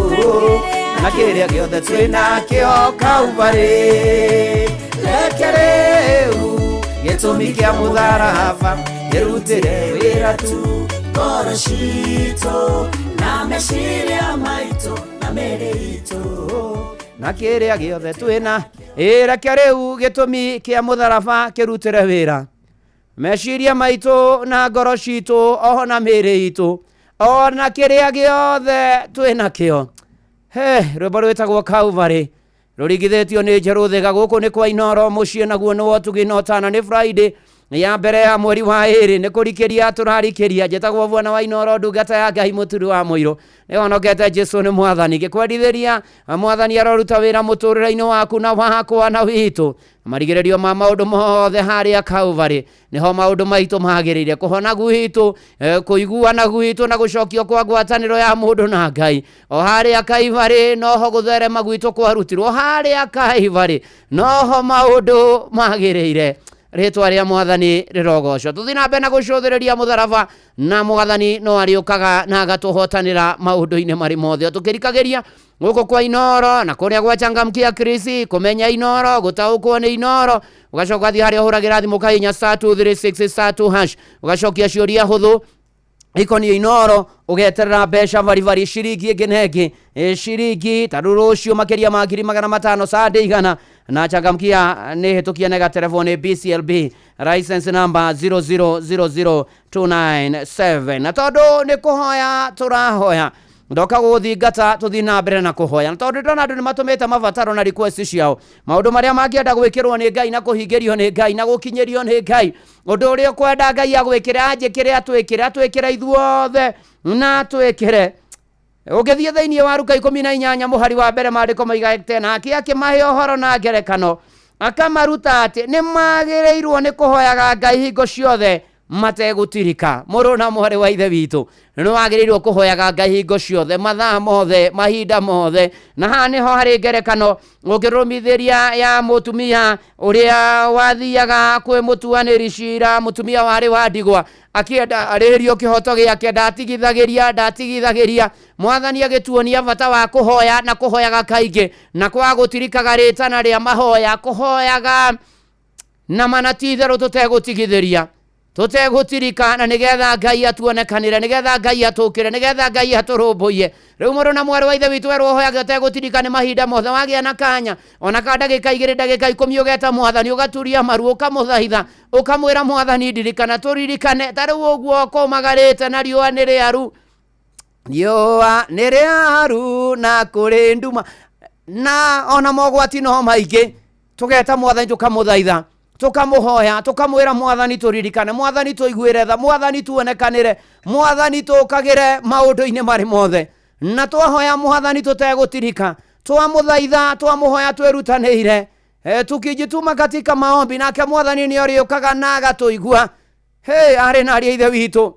Speaker 5: na kĩrĩa gĩothe twĩ nakĩo Calvary. Reke rĩu gĩtũmi kĩa mũtharaba kĩrutĩre wĩra tu ngoro citũ na meciria maitũ na mĩĩrĩ itũ
Speaker 24: na kĩrĩa gĩothe twĩna. Reke rĩu gĩtũmi kĩa mũtharaba kĩrutĩre wĩra meciria maitũ na ngoro citũ oho na mĩĩrĩ itũ ona kĩrĩa gĩothe twĩ nakĩo. He rwĩmbo rwĩtagwo Calvary rũringithĩtio nĩ Njerũ Thĩga. Gũkũ nĩ kwa Inoro mũciĩ, naguo nĩ wotugi na ũtana. Nĩ Friday ya mbere ya mweri wa ĩrĩ, nĩ kũrikĩria tũrarikĩria. Njĩtagwo Bwana wa Inoro, ndungata ya Ngai mũturi wa mũirũ, nĩhonokete Jesũ nĩ mwathani. Ngĩkwendithĩria mwathani aroruta wĩra mũtũrĩre-inĩ waku na wakwa na witũ. Marigĩrĩrio ma maũndũ mothe harĩa Calvary nĩho maũndũ maitũ magĩrĩire, kũhona gwitũ, kũiguana gwitũ na gũcokio kwa ngwatanĩro ya mũndũ na Ngai. O harĩa Calvary noho gũtherema gwitũ kwarutirwo, harĩa Calvary noho maũndũ magĩrĩire. Rĩtwa rĩa mwathani rĩrogocwo. Tũthiĩ na mbere na gũcũthĩrĩria mũtharaba, na mwathani no arĩũkaga na agatũhotanĩra maũndũ-inĩ marĩ mothe. Tũkĩrikagĩria gũkũ kwa Inoro na kũrĩa gwa Changamkia Krisi, kũmenya Inoro, gũtaũkwo nĩ Inoro, ũgacoka thiĩ harĩa ũhũragĩra thimũ kahinya *236 *2# ũgacokia ciũria hũthũ ikoniĩ Inoro, ũgeterera mbeca baribari ciringi ĩngĩ na ĩngĩ, ciringi ta rũciũ makĩria ma 500,000 sande 100. Na changamkia nĩ hĩtũkie na ĩgaterevwo nĩ BCLB license number 0000297. Na tondũ nĩ kũhoya tũrahoya, ndoka gũgũthingata tũthiĩ na mbere na kũhoya, na tondũ ndĩrona andũ nĩ matũmĩte mabataro na request ciao, maũndũ marĩa mangĩenda gwĩkĩrwo nĩ Ngai na kũhingĩrio nĩ Ngai na gũkinyĩrio nĩ Ngai, ũndũ ũrĩa ũkwenda Ngai agwĩkĩre, anjĩkĩre, atwĩkĩre, atwĩkĩre ithuothe na atwĩkĩre. Ũngĩthiĩ thĩinĩ wa Luka 18 mũhari wa mbere, maandĩko moigaga nake akĩmahe ũhoro na ngerekano, akamaruta atĩ nĩ magĩrĩirwo nĩ kũhoyaga Ngai hingo ciothe mategũtirika. Mũrũ na mwarĩ wa ithe witũ, nĩ wagĩrĩirwo kũhoyaga Ngai hingo ciothe, mathaa mothe, mahinda mothe. Na haha nĩho harĩ ngerekano ũngĩrũmithĩria ya mũtumia ũrĩa wathiaga kwĩ mũtuanĩri cira, mũtumia warĩ wa ndigwa, akĩenda arĩhĩrio kĩhoto gĩake, ndatigithagĩria. Mwathani agĩtuonia bata wa kũhoya na kũhoyaga kaingĩ na kwaga gũtirikaga rĩtana rĩa mahoya, kũhoyaga na mana ti itherũ tũtegũtigithĩria, tũtegũtirika, na nĩgetha Ngai atuonekanĩre, nĩgetha Ngai atũkĩre, nĩgetha Ngai atũrũmbũiye. Rĩu mũrũ na mwarĩ wa ithe witũ, werwo ũhoyage ũtegũtirika nĩ mahinda mothe, wagĩa na kanya ona ka ndagĩka 2, ndagĩka 10, ũgeta Mwathani, ũgaturia maru, ũkamũthaitha, ũkamwĩra Mwathani ndirikana, tũririkane. Ta rĩu ũguo kũmagarĩte na riũa nĩ rĩaru, riũa nĩ rĩaru na kũrĩ nduma na ona mogwati no maingĩ, tũgeta Mwathani, tũkamũthaitha, tũkamũhoya, tũkamwĩra Mwathani tũririkane, Mwathani tũiguĩre tha, Mwathani tuonekanĩre, Mwathani tũkagĩre maũndũ-inĩ marĩ mothe. Na twahoya Mwathani tũtegũtirika, twamũthaitha, twamũhoya twĩrutanĩire, tukijituma katika maombi, nake Mwathani nĩ ũrĩũkaga na agatũigua. Hey, arĩ na ariũ a ithe witũ,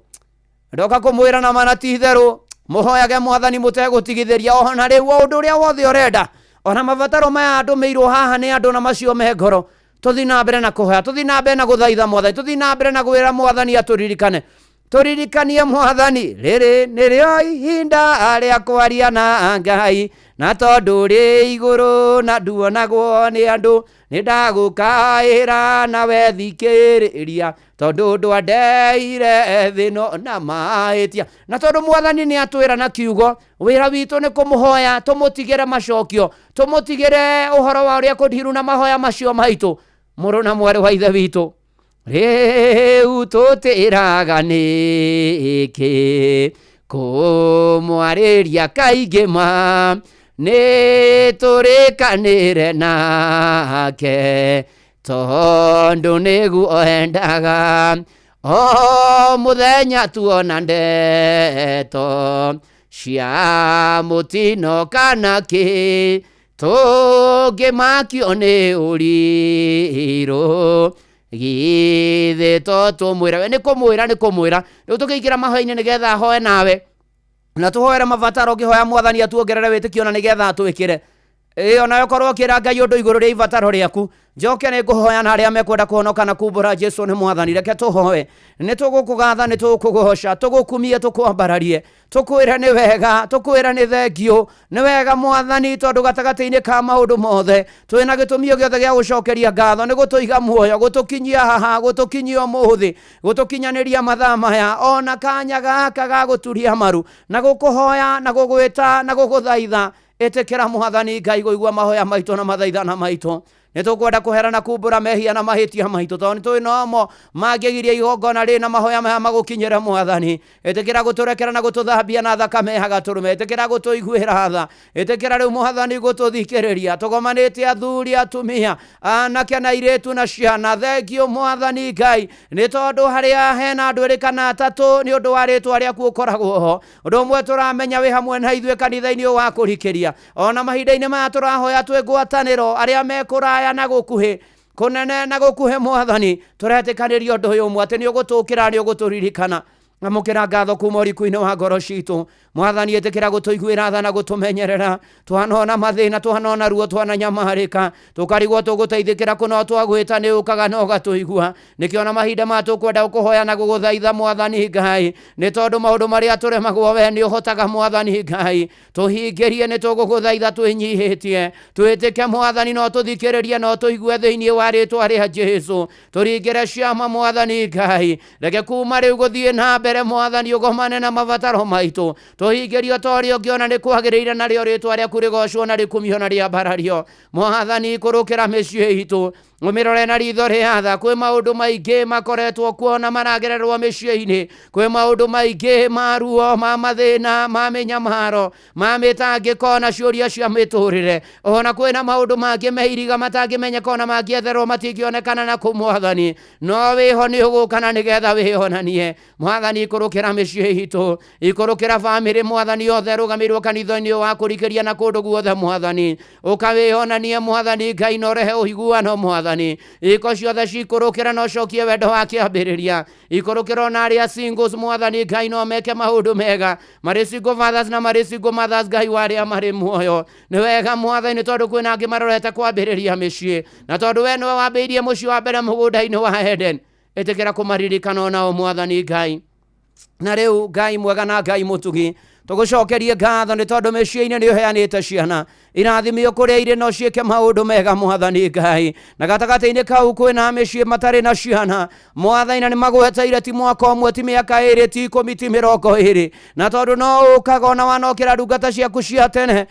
Speaker 24: ndoka kũmwĩra na mana ti itherũ, mũhoyage Mwathani mũtegũtigithĩria ona rĩu o ũndũ ũrĩa wothe ũrenda, ona mabataro maya ndũmĩirwo haha nĩ andũ na macio me ngoro. Tũthiĩ na mbere na kũhoya, tũthiĩ na mbere na gũthaitha Mwathani, tũthiĩ na mbere na gwĩra Mwathani atũririkane, tũririkanie Mwathani, rĩrĩ nĩrĩo ihinda rĩa kwaria na Ngai, na tondũ rĩ igũrũ na nduonagwo nĩ andũ, nĩ ndagũkaĩra nawe thikĩrĩria, tondũ ndwandeire thĩ ĩno na mahĩtia. Na tondũ Mwathani nĩ atwĩra na kiugo, wĩra witũ nĩ kũmũhoya, tũmũtigĩre macokio, tũmũtigĩre ũhoro wa ũrĩa kũndiru na mahoya macio maitũ. Mũrũ na mwarĩ wa ithe witũ, rĩu tũtĩraga nĩkĩ kũmwarĩria kaingĩ ma, nĩ tũrĩkanĩre nake tondũ nĩguo endaga, o mũthenya tuona ndeto cia mũtino kana kĩ, tũngĩmakio nĩ ũrirũ githĩ to tũmwĩra. Nĩ kũmwĩra, nĩ kũmwĩra. Rĩu tũkĩingĩra mahoya-inĩ nĩgetha ahoe nawe, na tũhoere mabataro, ũkĩhoya Mwathani atuongerere wĩtĩkio na nĩgetha atwĩkĩre. Ĩĩ, onawe korwo ũkĩra Ngai ũndũ igũrũ rĩa ibataro rĩaku, njoke nĩ ngũhoya na arĩa mekwenda kũhonoka na kumbũra Jesu nĩ Mwathani. Reke tũhoe. Nĩ tũgũkũgatha, nĩ tũgũkũgoca, tũgũkumie, tũkwambararie, tũkwĩre nĩ wega, tũkwĩre nĩ thengio, nĩ wega Mwathani, tondũ gatagatĩ-inĩ ka maũndũ mothe twĩna gĩtũmi o gĩothe gĩa gũcokeria ngatho, nĩ gũtũiga muoyo, gũtũkinyia haha, gũtũkinyia ũmũthĩ, gũtũkinyanĩria mathaa maya, ona kanya gaka ga gũturia maru na gũkũhoya na gũgwĩta na gũgũthaitha. Ĩtĩkĩra Mwathani Ngai kũigua mahoya maitũ na mathaithana maitũ. Nĩ tũkwenda kũhera na kumbũra mehia na mahĩtia maitũ, tondũ nĩ tũĩ nomo mangĩgiria igongona rĩ na mahoya maya magũkinyĩre Mwathani. Ĩtĩkĩra gũtũrekera na gũtũthambia na thakame ya gatũrũme, ĩtĩkĩra gũtũiguĩra tha, ĩtĩkĩra rĩu Mwathani gũtũthikĩrĩria. Tũgomanĩte athuri, atumia, anake na airĩtu na ciana, thengio Mwathani Ngai, nĩ tondũ harĩa hena andũ erĩ kana atatũ nĩ ũndũ wa rĩtwa rĩaku ũkoragwo ho. Ũndũ ũmwe tũramenya wĩ hamwe na ithuĩ kanitha-inĩ ũyũ wa kũrikĩria, ona mahinda-inĩ maya tũrahoya twĩ ngwatanĩro, arĩa me kũraya na gũkuhĩ, kũnene na gũkuhĩ, Mwathani tũretĩkanĩria ũndũ ũyũ ũmwe, atĩ nĩ ũgũtũkĩra, nĩ ũgũtũririkana. Amũkĩra ngatho kuma ũriku-inĩ wa ngoro citũ. Mwathani ĩtĩkĩra gũtũiguĩra tha na gũtũmenyerera. Twanona mathĩna, twanona ruo, twananyamarĩka, tũkarigwo tũgũteithĩkĩra kũ, no twagwĩta nĩ ũkaga na ũgatũigua. Nĩkĩo na mahinda maya tũkwenda gũkũhoya na gũgũthaitha Mwathani Ngai, nĩ tondũ maũndũ marĩa tũremagwo we nĩ ũhotaga Mwathani Ngai. Tũhingĩrie, nĩ tũgũgũthaitha twĩnyihĩtie, twĩtĩke Mwathani, no tũthikĩrĩrie, no tũigue thĩinĩ wa rĩtwa rĩa Jesu. Tũringĩre ciama Mwathani Ngai, reke kuma rĩu gũthiĩ na mbere mwathani ũgomane na mabataro maitũ tũhingĩrio ta ũrĩa ũngĩona nĩ kwagĩrĩire narĩo rĩtwa rĩaku rĩgocwo na rĩkumio na rĩambarario mwathani ikũrũkĩra mĩciĩ itũ ũmĩrore na ritho rĩa tha kwĩ maũndũ maingĩ makoretwo kuo na maragererwo mĩciĩ-inĩ kwĩ maũndũ maingĩ ma ruo ma mathĩna ma mĩnyamaro ma mĩtangĩko na ciũria cia mĩtũrĩre ona kwĩna maũndũ mangĩ meiriga matangĩmenyeka ona mangĩetherwo matingĩonekana na kũ mwathani no wĩho nĩ ũgũka na nĩgetha wĩonanie mwathani ikũrũkĩra mĩciĩ itũ ikũrũkĩra bamĩrĩ mwathani yothe rũgamĩirwo kanitha-inĩ wa kũrikĩria na kũndũ guothe mwathani ũkawĩonanie mwathani Ngai na ũrehe ũiguano mwathani iko ciothe cikũrũkĩra na ũcokie wendo wa kĩambĩrĩria ikũrũkĩra ona arĩa singles mwathani Ngai no meke maũndũ mega marĩ single fathers na marĩ single mothers Ngai wa arĩa marĩ muoyo nĩ wega mwathani tondũ kwĩna angĩ marorete kwambĩrĩria mĩciĩ na tondũ we nĩwe wambĩrĩirie mũciĩ wa mbere mũgũnda-inĩ wa Eden ĩtĩkĩra kũmaririkana onao mwathani Ngai na rĩu Ngai mwega na Ngai mũtugi tũgũcokerie ngatho nĩ tondũ mĩciĩ-inĩ nĩ ũheanĩte ciana irathimio kũrĩa irĩ no ciĩke maũndũ mega mwathani Ngai na gatagatĩ-inĩ kau kwĩna mĩciĩ matarĩ na ciana mwathani na nĩ magweteire ti mwaka ũmwe ti mĩaka 2 ti 10 ti 20 na tondũ no ũkaga ona wanokĩra ndungata ciaku cia tene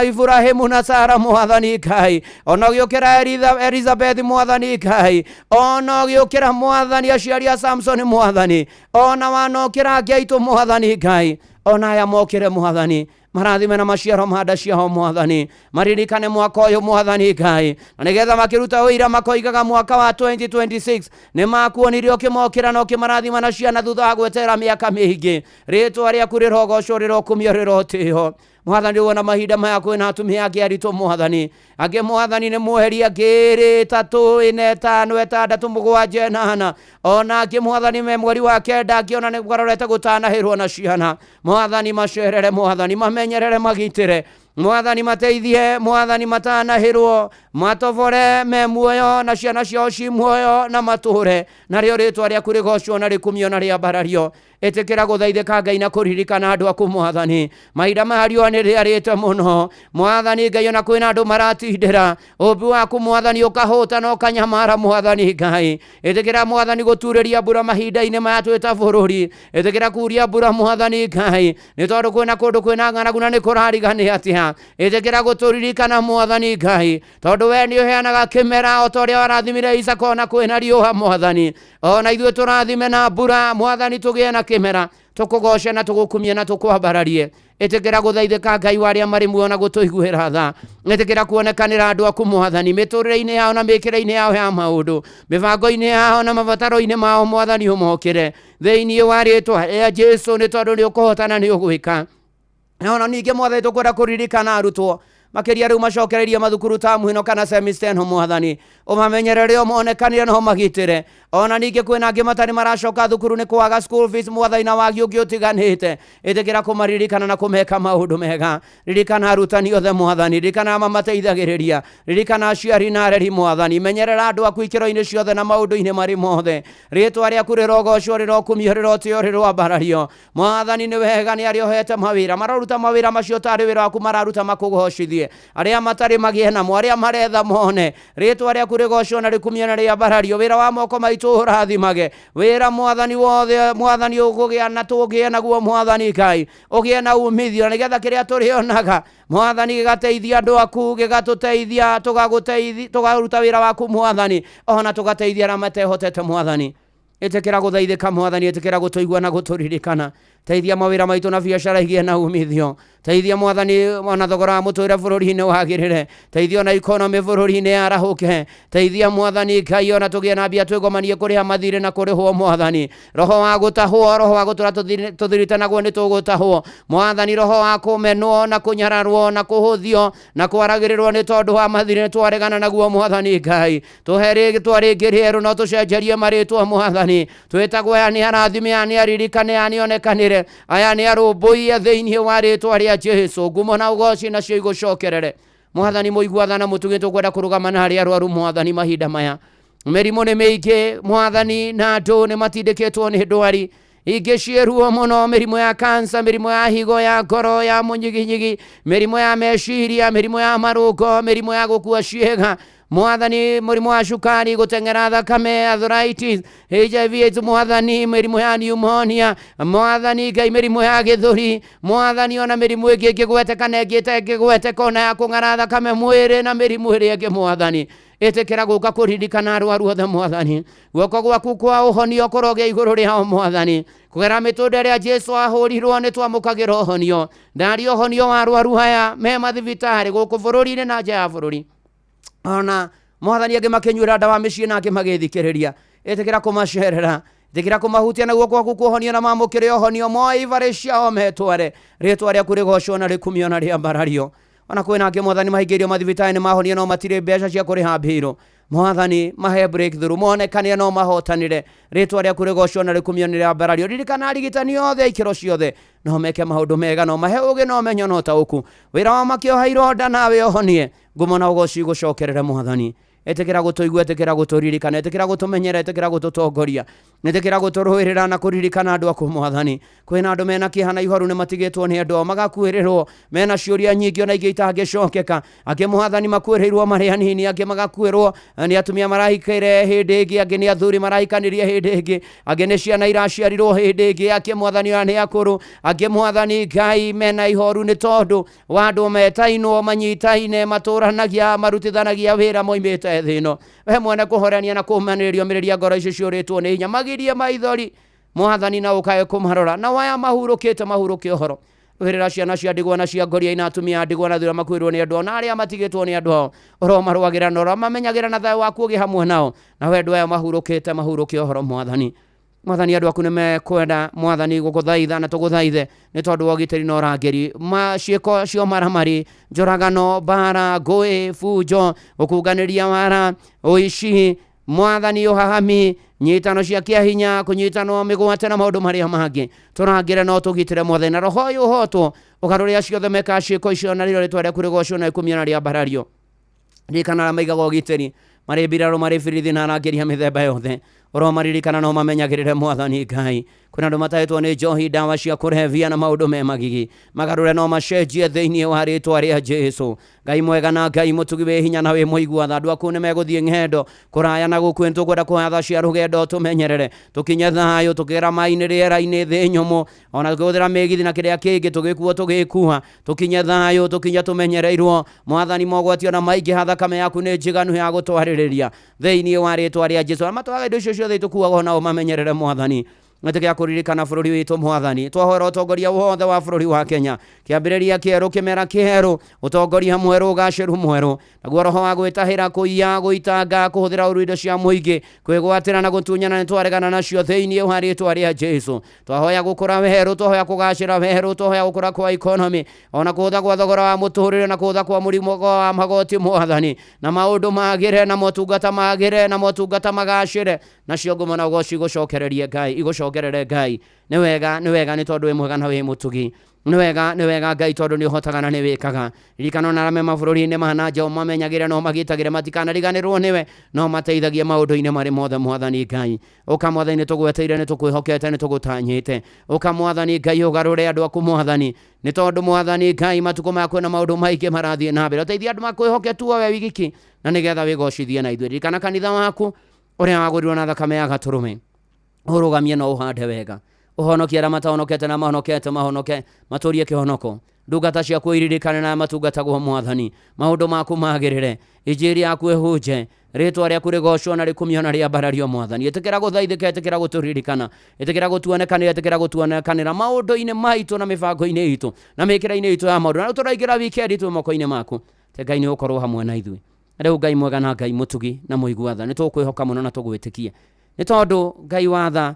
Speaker 24: Ibrahimu na Sara mwathani Ngai ona ũgĩũkĩra Elizabeth mwathani Ngai ona ũgĩũkĩra mwathani aciari a Samson mwathani ona wanokĩra angĩ aitũ mwathani Ngai ona aya mokĩre mwathani marathime na maciaro ma nda ciao mwathani maririkane mwaka ũyũ mwathani Ngai na nĩgetha makĩruta ũira makoigaga mwaka wa 2026 nĩ makuonire ũkĩmokĩra na ũkĩmarathima na ciana thutha wa gwetera mĩaka mĩingĩ rĩtwa rĩaku rĩrogocwo rĩrokumio rĩrotĩo mwathani wona mahinda maya kwĩna atumia angĩ aritũ mwathani angĩ mwathani nĩ mweri angĩ 2 3 4 5 6 7 8 ona angĩ mwathani me mweri wa 9 angĩona nĩ kwarorete gũtanahĩrwo na ciana mwathani macerere mwathani mamenyerere magitĩre mwathani mateithie mwathani matanahĩrwo matobore me muoyo na ciana ciao ci muoyo na matũre narĩo rĩtwa rĩaku rĩgocwo na rĩkumio na rĩambarario ĩtĩkĩra gũthaithĩka Ngai na kũririkana andũ aku mwathani mahinda maya riũa nĩ rĩarĩte mũno mwathani Ngai ona kwĩna andũ maratindĩra ũmbi waku mwathani ũkahũta na ũkanyamara mwathani Ngai ĩtĩkĩra mwathani gũturĩria mbura mahinda-inĩ maya twĩ ta bũrũri ĩtĩkĩra kuria mbura mwathani Ngai nĩ tondũ kwĩna kũndũ kwĩna ng'aragu na nĩ kũrarigania atĩa ĩtĩkĩra gũtũririkana mwathani Ngai tondũ we nĩ ũheanaga kĩmera o ta ũrĩa warathimire Isaka ona kwĩna riũa mwathani ona ithuĩ tũrathime na mbura mwathani tũgĩe na kĩmera tũkũgoce na tũgũkumie na tũkwambararie ĩtĩkĩra gũthaithĩka Ngai wa arĩa marĩ muoyo na gũtũiguĩra tha ĩtĩkĩra kuonekanĩra andũ aku mwathani mĩtũrĩre-inĩ yao na mĩkĩre-inĩ yao ya maũndũ mĩbango-inĩ yao na mabataro-inĩ mao mwathani ũmokĩre thĩinĩ wa rĩtwa rĩa Jesũ nĩ tondũ nĩ ũkũhotana nĩ ũgwĩka na ona ningĩ mwathani tũkwenda kũririkana arutwo makĩria rĩu macokereirie mathukuru tamu ĩno kana semester ĩno mwathani ũmamenyerere ũmonekanĩre na ũmagitĩre ona ningĩ kwĩna angĩ matarĩ maracoka thukuru nĩ kwaga school fees mwathani na wagi ũngĩ ũtiganĩte ĩtĩkĩra kũmaririkana na kũmeka maũndũ mega ririkana arutani othe mwathani ririkana mamateithagĩrĩria ririkana aciari na areri mwathani menyerera andũ aku ikĩro-inĩ ciothe na maũndũ-inĩ marĩ mothe rĩtwa rĩaku rĩrogocwo rĩrokumio rĩrotĩo rĩroambarario mwathani nĩ wega nĩ arĩa ũhete mawĩra maroruta mawĩra macio tarĩ wĩra waku mararuta makũgocithie arĩa matarĩ magĩe namo arĩa maretha mone rĩtwa rĩaku rĩgocwo na rĩkumio na rĩambarario wĩra wa moko maitũ ũrathimage wĩra mwathani wothe mwathani ũkũgĩa na tũgĩe naguo mwathani Ngai ũgĩe na umithio nĩgetha kĩrĩa tũrĩonaga mwathani gĩgateithia andũ aku gĩgatũteithia tũgagũteithia tũkaruta wĩra waku mwathani ona tũgateithia arĩa matehotete mwathani ĩtĩkĩra gũthaithĩka mwathani ĩtĩkĩra gũtũigua na gũtũririkana teithia mawĩra maitũ na biacara igĩe na umithio teithia mwathani ona thogora wa mũtũrĩre bũrũri-inĩ wagĩrĩre teithia ona ikonomĩ bũrũri-inĩ yarahũke teithia mwathani Ngai ona tũgĩe na mbia twĩgomanie kũrĩha mathirĩ na kũrĩhwo mwathani roho wa gũtahwo roho wa gũtũra tũthirĩte naguo nĩ tũgũtahwo mwathani roho wa kũmenwo na kũnyararwo na kũhũthio na kwaragĩrĩrwo nĩ tondũ wa mathirĩ nĩ twaregana naguo mwathani Ngai tũhe rĩtwa rĩngĩ rĩerũ no tũcenjerie marĩtwa mwathani twĩtagwo aya nĩ arathime aya nĩ aririkane aya nĩ onekanĩre aya nĩ arũmbũiye thĩinĩ wa rĩtwa rĩa Jesũ ngumo na ũgoci nacio igũcokerere mwathani mũigua tha na mũtugi tũkwenda kũrũgama na arĩa arwaru mwathani mahinda maya mĩrimũ nĩ mĩingĩ mwathani na andũ nĩ matindĩkĩtwo nĩ ndwari ingĩ ciĩ ruo mũno mĩrimũ ya kansa mĩrimũ ya higo ya ngoro ya mũnyiginyigi mĩrimũ ya meciria mĩrimũ ya marũngo mĩrimũ ya gũkua ciĩga Mwathani mũrimũ wa cukari, gũteng'era thakame, arthritis, HIV AIDS, Mwathani mĩrimũ ya pneumonia, Mwathani Ngai mĩrimũ ya gĩthũri, Mwathani ona mĩrimũ ĩngĩ ĩngĩgweteka na ĩngĩ ĩtangĩgweteka, ona ya kũng'ara thakame mwĩrĩ na mĩrimũ ĩrĩa ĩngĩ Mwathani. Ĩtĩkĩra gũka kũririkana arwaru othe Mwathani. Guoko gwaku kwa ũhonio kũrogĩa igũrũ rĩao Mwathani. Kũgera mĩtũnda ĩrĩa Jesu ahũrirwo nĩ twamũkagĩra ũhonio. Ndaria ũhonio wa arwaru aya me mathibitarĩ gũkũ bũrũri-inĩ na nja ya bũrũri. Ona Mwathani angĩ makĩnyuĩra ndawa mĩciĩ na angĩ magĩthikĩrĩria. Ĩtĩkĩra kũmacerera, ĩtĩkĩra kũmahutia na guoko gwaku kwa ũhonio na mamũkĩre ũhonio, moe ibarĩ ciao metware. Rĩtwa rĩaku rĩgocwo na rĩkumio na rĩambarario. Ona kwĩna angĩ Mwathani mahingĩirio mathibitarĩ nĩ mahonio no matirĩ mbeca cia kũrĩha mbirũ. Mwathani mahe breakthrough, monekane no mahotanire. Rĩtwa rĩaku rĩgocwo na rĩkumio na rĩambarario. Ririkana arigitani othe ikĩro ciothe, no meke maũndũ mega, no mahe ũgĩ, no ũmenyo, no ũtaũku. Wĩra wao makĩoha ironda nawe ũhonie. Ngumo na ũgoci igũcokerere Mwathani. Ĩtĩkĩra gũtũigua, ĩtĩkĩra gũtũririkana, ĩtĩkĩra gũtũmenyera, ĩtĩkĩra gũtũtongoria, ĩtĩkĩra gũtũrũĩrĩra na kũririkana andũ aku Mwathani. Kwĩna andũ mena kĩeha na ihoru nĩ matigĩtwo nĩ andũ ao, magakuĩrĩrwo mena ciũria nyingĩ ona ingĩ itangĩcokeka. Angĩ Mwathani makuĩrĩirwo marĩ anini, angĩ magakuĩrwo nĩ atumia marahikire hĩndĩ ĩngĩ, angĩ nĩ athuri marahikanirie hĩndĩ ĩngĩ, angĩ nĩ ciana iraciarirwo hĩndĩ ĩngĩ, angĩ Mwathani ona nĩ akũrũ, angĩ Mwathani Ngai mena ihoru nĩ tondũ wa andũ metainwo, manyitaine, matũranagia, marutithanagia wĩra moimĩte thĩ ĩno. We mwene kũhorania na kũmanĩrĩria ũmĩrĩria ngoro icio ciũrĩtwo nĩ hinya, magirie maithori Mwathani na ũkae kũmarora, na waya mahurũkĩte mahurũke ũhoro. Rũĩrĩra ciana cia ndigwa na cia ngoria ina atumia a ndigwa na thura makuĩrwo nĩ andũ ao, na arĩa matigĩtwo nĩ andũ ao, ũromarũagĩra na ũromamenyagĩra na thayũ waku ũgĩe hamwe nao, na we andũ aya mahurũkĩte mahurũke ũhoro Mwathani. Mwathani andũ aku nĩmekwenda Mwathani gũgũthaitha na tũgũthaithe nĩ tondũ wa ũgitĩri na ũrangĩri. Ciĩko cia ũmaramari, njũragano, mbara, ngũĩ, bunjo, gũkunganĩria wara, ũici, Mwathani ũhahami, nyitano cia kĩahinya, kũnyitanwo mĩgwate na maũndũ marĩa mangĩ. Tũrangĩre na ũtũgitĩre Mwathani, na roho ũyũ ũhotwo ũgarũre acio othe mekaga ciĩko icio, na rĩrĩa rĩtwa rĩaku rĩgocwo na rĩkumio na rĩambarario. Ririkana arĩa maigaga ũgitĩri, marĩ mbirarũ, marĩ birithi na arangĩri a mĩthemba yothe, ũromaririkana na ũmamenyagĩrĩre Mwathani Ngai. Kwĩna andũ matahĩtwo nĩ njohi, ndawa cia kũrebia na maũndũ me magigi, magarũre no macenjie thĩinĩ wa rĩtwa rĩa Jesu. Ngai mwega na Ngai mũtugi wĩ hinya na wĩ mũigua tha, andũ aku nĩ megũthiĩ ng'endo kũraya na gũkuhĩ, nĩtũkwenda kũhoya tha cia rũgendo tũmenyerere, tũkinye thayũ, tũkĩgera maĩ-inĩ, rĩera-inĩ, thĩ nyũmũ, ona tũkĩhũthĩra mĩgithi na kĩrĩa kĩngĩ, tũgĩkuo tũgĩkua, tũkinye thayũ, tũkinye tũmenyereirwo Mwathani. Mogwati ona maingĩha, thakame yaku nĩ njiganu ya gũtwarĩrĩria thĩinĩ wa rĩtwa rĩa Jesu. Arĩa matwaraga indo icio ciothe itũkuaga nao mamenyerere Mwathani. Ĩtĩkĩra kũririkana bũrũri witũ Mwathani. Twahoera ũtongoria wothe wa bũrũri wa Kenya, kĩambĩrĩria kĩerũ, kĩmera kĩerũ, ũtongoria mwerũ, ũgacĩru mwerũ, naguo roho wa gwĩtahĩra, kũiya, gũitanga, kũhũthĩra ũru indo cia mũingĩ, kwĩgwatĩra na gũtunyana, nĩtwaregana nacio thĩinĩ wa rĩtwa rĩa Jesu. Twahoya gũkũra werũ, twahoya kũgacĩra werũ, twahoya gũkũra kwa economy, ona kũhũtha gwa thogora wa mũtũrĩre na kũhũtha kwa mũrimũ wa magoti Mwathani, na maũndũ magĩre, na motungata magĩre, na motungata magacĩre, nacio ngumo na ũgoci igũcokererie Ngai, igũcokerere Ngai. Nĩ wega, nĩ wega, nĩ tondũ wĩ mwega na wĩ mũtugi. Nĩ wega, nĩ wega Ngai, tondũ nĩ ũhotaga na nĩ wĩkaga. Ririkana ona arĩa me mabũrũri-inĩ ma na nja, ũmamenyagĩre na ũmagitagĩre, matikanariganĩrwo nĩwe, no mateithagie maũndũ-inĩ marĩ mothe Mwathani Ngai. Ũka Mwathani, nĩtũgweteire, nĩtũkwĩhokete, nĩtũgũtanyĩte. Ũka Mwathani Ngai, ũgarũre andũ aku Mwathani, nĩ tondũ Mwathani Ngai matukũ maya kwĩna maũndũ maingĩ marathiĩ na mbere. Ũteithie andũ makwĩhoke tu we wiki, na nĩgetha wĩgocithie na ithuĩ. Ririkana kanitha waku ũrĩa wagũrirwo na thakame ya gatũrũme, ũrũgamie na ũhande wega, ũhonokie arĩa matahonokete na mahonokete mahonoke, matũrie kĩhonoko. Ndungata ciaku iririkane na matungatagwo Mwathani, maũndũ maku magĩrĩre, injiri yaku ĩhunje, rĩtwa rĩaku rĩgocwo na rĩkumio na rĩambarario Mwathani. Ĩtĩkĩra gũthaithĩka, ĩtĩkĩra gũtũririkana, ĩtĩkĩra gũtuonekanĩra, ĩtĩkĩra gũtuonekanĩra maũndũ-inĩ maitũ na mĩbango-inĩ itũ na mĩkĩra-inĩ itũ ya maũndũ. Na rĩu tũraingĩra wikendi twĩ moko-inĩ maku, te Ngai nĩ ũkorwo hamwe na ithuĩ. Rĩu Ngai mwega na Ngai mũtugi na mũigua tha, nĩtũkwĩhoka mũno na tũgwĩtĩkie, nĩ tondũ Ngai wa tha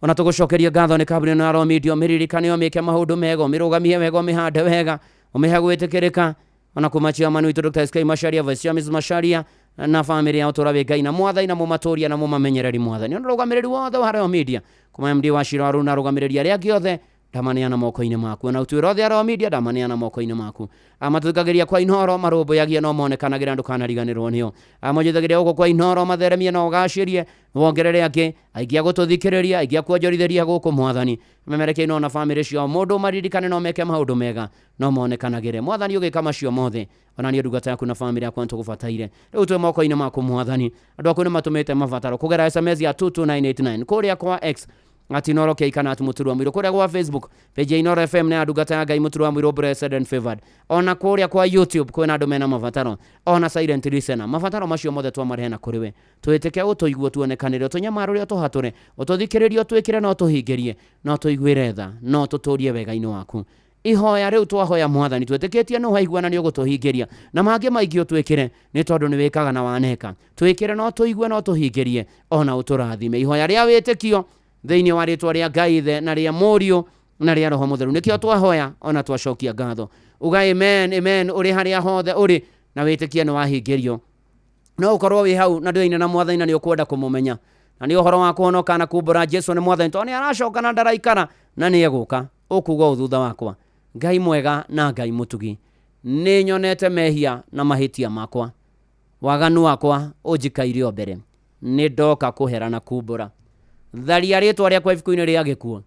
Speaker 24: ona tũgũcokeria ngatho nĩ kambuni ĩno ya Royal Media, ũmĩririkane, ũmĩke maũndũ mega, ũmĩrũgamie wega, ũmĩhande wega, ũmĩhe gwĩtĩkĩrĩka. Ona kuma chairman witũ Dr. SK Macharia, Vice Chairman Mrs. Macharia na famĩlĩ yao, tũra wĩ Ngai na Mwathani na mũmatũria na mũmamenyereri Mwathani. Ona rũgamĩrĩri wothe wa Royal Media, kuma MD wa Shiro Haruna, arũgamĩrĩri arĩa angĩ othe, Ndamaneana moko-inĩ maku. Ona ũtuĩro othe arĩa media, ndamaneana moko-inĩ maku. Amatũthikagĩria kwa Inoro marũmbũyagie no monekanagĩra, ndũkanariganĩrwo nĩo. Amonjithagĩria gũkũ kwa Inoro matheremie na ũgacĩrie, wongerere angĩ aingĩ a gũtũthikĩrĩria, aingĩ a kuonjorithĩria gũkũ. Mwathani, memerekie no na bamĩrĩ ciao, mũndũ maririkane no meke maũndũ mega no monekanagĩre. Mwathani, ũgĩka macio mothe, ona niĩ ndungata yaku na bamĩrĩ yakwa nĩtũgũbataire. Rĩu twĩ moko-inĩ maku, Mwathani. Andũ aku nĩ matũmĩte mabataro kũgera SMS ya 22989, kũrĩa kwa X @Inoro K kana @MũturwaMũirũ, kũrĩa gwa Facebook page ya Inoro FM na ya ndungata ya Ngai Mũturwa Mũirũ, blessed and favored. Ona kũrĩa kwa YouTube kwĩna andũ mena mabataro, ona silent listener. Mabataro macio mothe twamarehe na kũrĩ we, twĩtĩke ũtũigue, tuonekanĩre, ũtũnyamarũre, ũtũhatũre, ũtũthikĩrĩrie, ũtwĩkĩre na ũtũhingĩrie, na ũtũiguĩre tha na ũtũtũrie wega-inĩ waku. Ihoya rĩu twahoya, Mwathani, twĩtĩkĩtie nĩ waigua na nĩ ũgũtũhingĩria, na mangĩ maingĩ ũtwĩkĩre, nĩ tondũ nĩ wĩkaga na waneka. Twĩkĩre no tũigue no tũhingĩrie, ona ũtũrathime. Ihoya rĩa wĩtĩkio thĩinĩ wa rĩtwa rĩa Ngai Ithe na rĩa Mũriũ na rĩa Roho Mũtheru nĩkĩo twahoya ona twacokia ngatho. Uga amen, amen ũrĩ harĩa hothe ũrĩ na wĩtĩkie nĩ wahingĩrio. No ũkorwo wĩ hau na ndũyaine na Mwathani na nĩ ũkwenda kũmũmenya, na nĩ ũhoro wa kũhonoka na kumbũra Jesu nĩ Mwathani, tondũ nĩ aracoka na ndaraikara na nĩ egũka. Ũkuga ũũ thutha wakwa: Ngai mwega na Ngai mũtugi, nĩ nyonete mehia na mahĩtia makwa, waganu wakwa ũnjikaire o mbere. Nĩ ndoka kũhera na kumbũra. Tharia rĩtwa rĩakwa ibuku-inĩ rĩa gĩkuũ,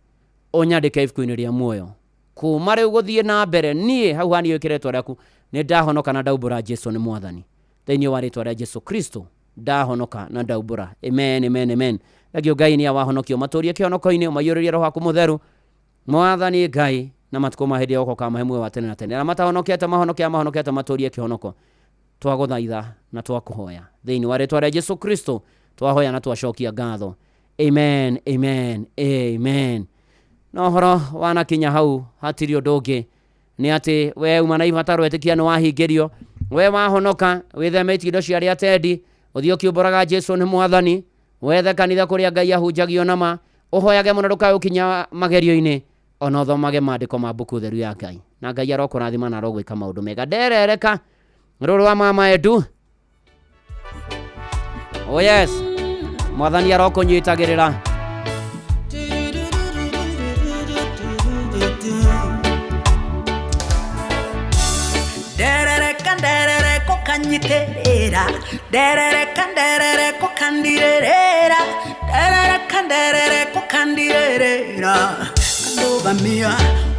Speaker 24: ũnyandĩke ibuku-inĩ rĩa muoyo. Kuma rĩu gũthiĩ na mbere, niĩ hau hani wĩkĩre rĩtwa rĩaku. Nĩ ndahonoka na ndaumbũra Jesu nĩ Mwathani. Thĩinĩ wa rĩtwa rĩa Jesu Kristo ndahonoka na ndaumbũra. Amen, amen, amen. Thengio Ngai nĩ wahonokio. Matũrie kĩhonoko-inĩ, ũmaiyũrĩrie Roho waku Mũtheru, Mwathani Ngai, na matukũ ma hĩndĩ ya gũka ũkamahe muoyo wa tene na tene. Arĩa matahonokete mahonoke, arĩa mahonokete matũrie kĩhonoko. Twagũthaitha na twakũhoya thĩinĩ wa rĩtwa rĩa Jesu Kristo twahoya na twacokia ngatho. Amen, amen, amen. Na ũhoro wanakinya hau, hatirĩ ũndũ ũngĩ, nĩ atĩ we uma na ibataro, ĩtĩkia nĩ wahingĩrio. We wahonoka, wĩtheme itindo cia arĩa atendi, ũthiĩ ũkiumbũraga Jesu nĩ Mwathani, wethe kanitha kũrĩa Ngai ahunjagio nama, ũhoyage mũno ndũkae ũkinya magerio-inĩ, ona ũthomage maandĩko ma mbuku theru ya Ngai, na Ngai arokũrathima na arogwĩka maũndũ mega. Nderereka rũrũ wa mama Edu. Oh yes, Mwathani arokũnyitagĩrĩra.
Speaker 6: Nderereka, nderereko kanyiterera, nderereka, nderereko kandirerera, nderereka, nderereko kandirerera, kandugamia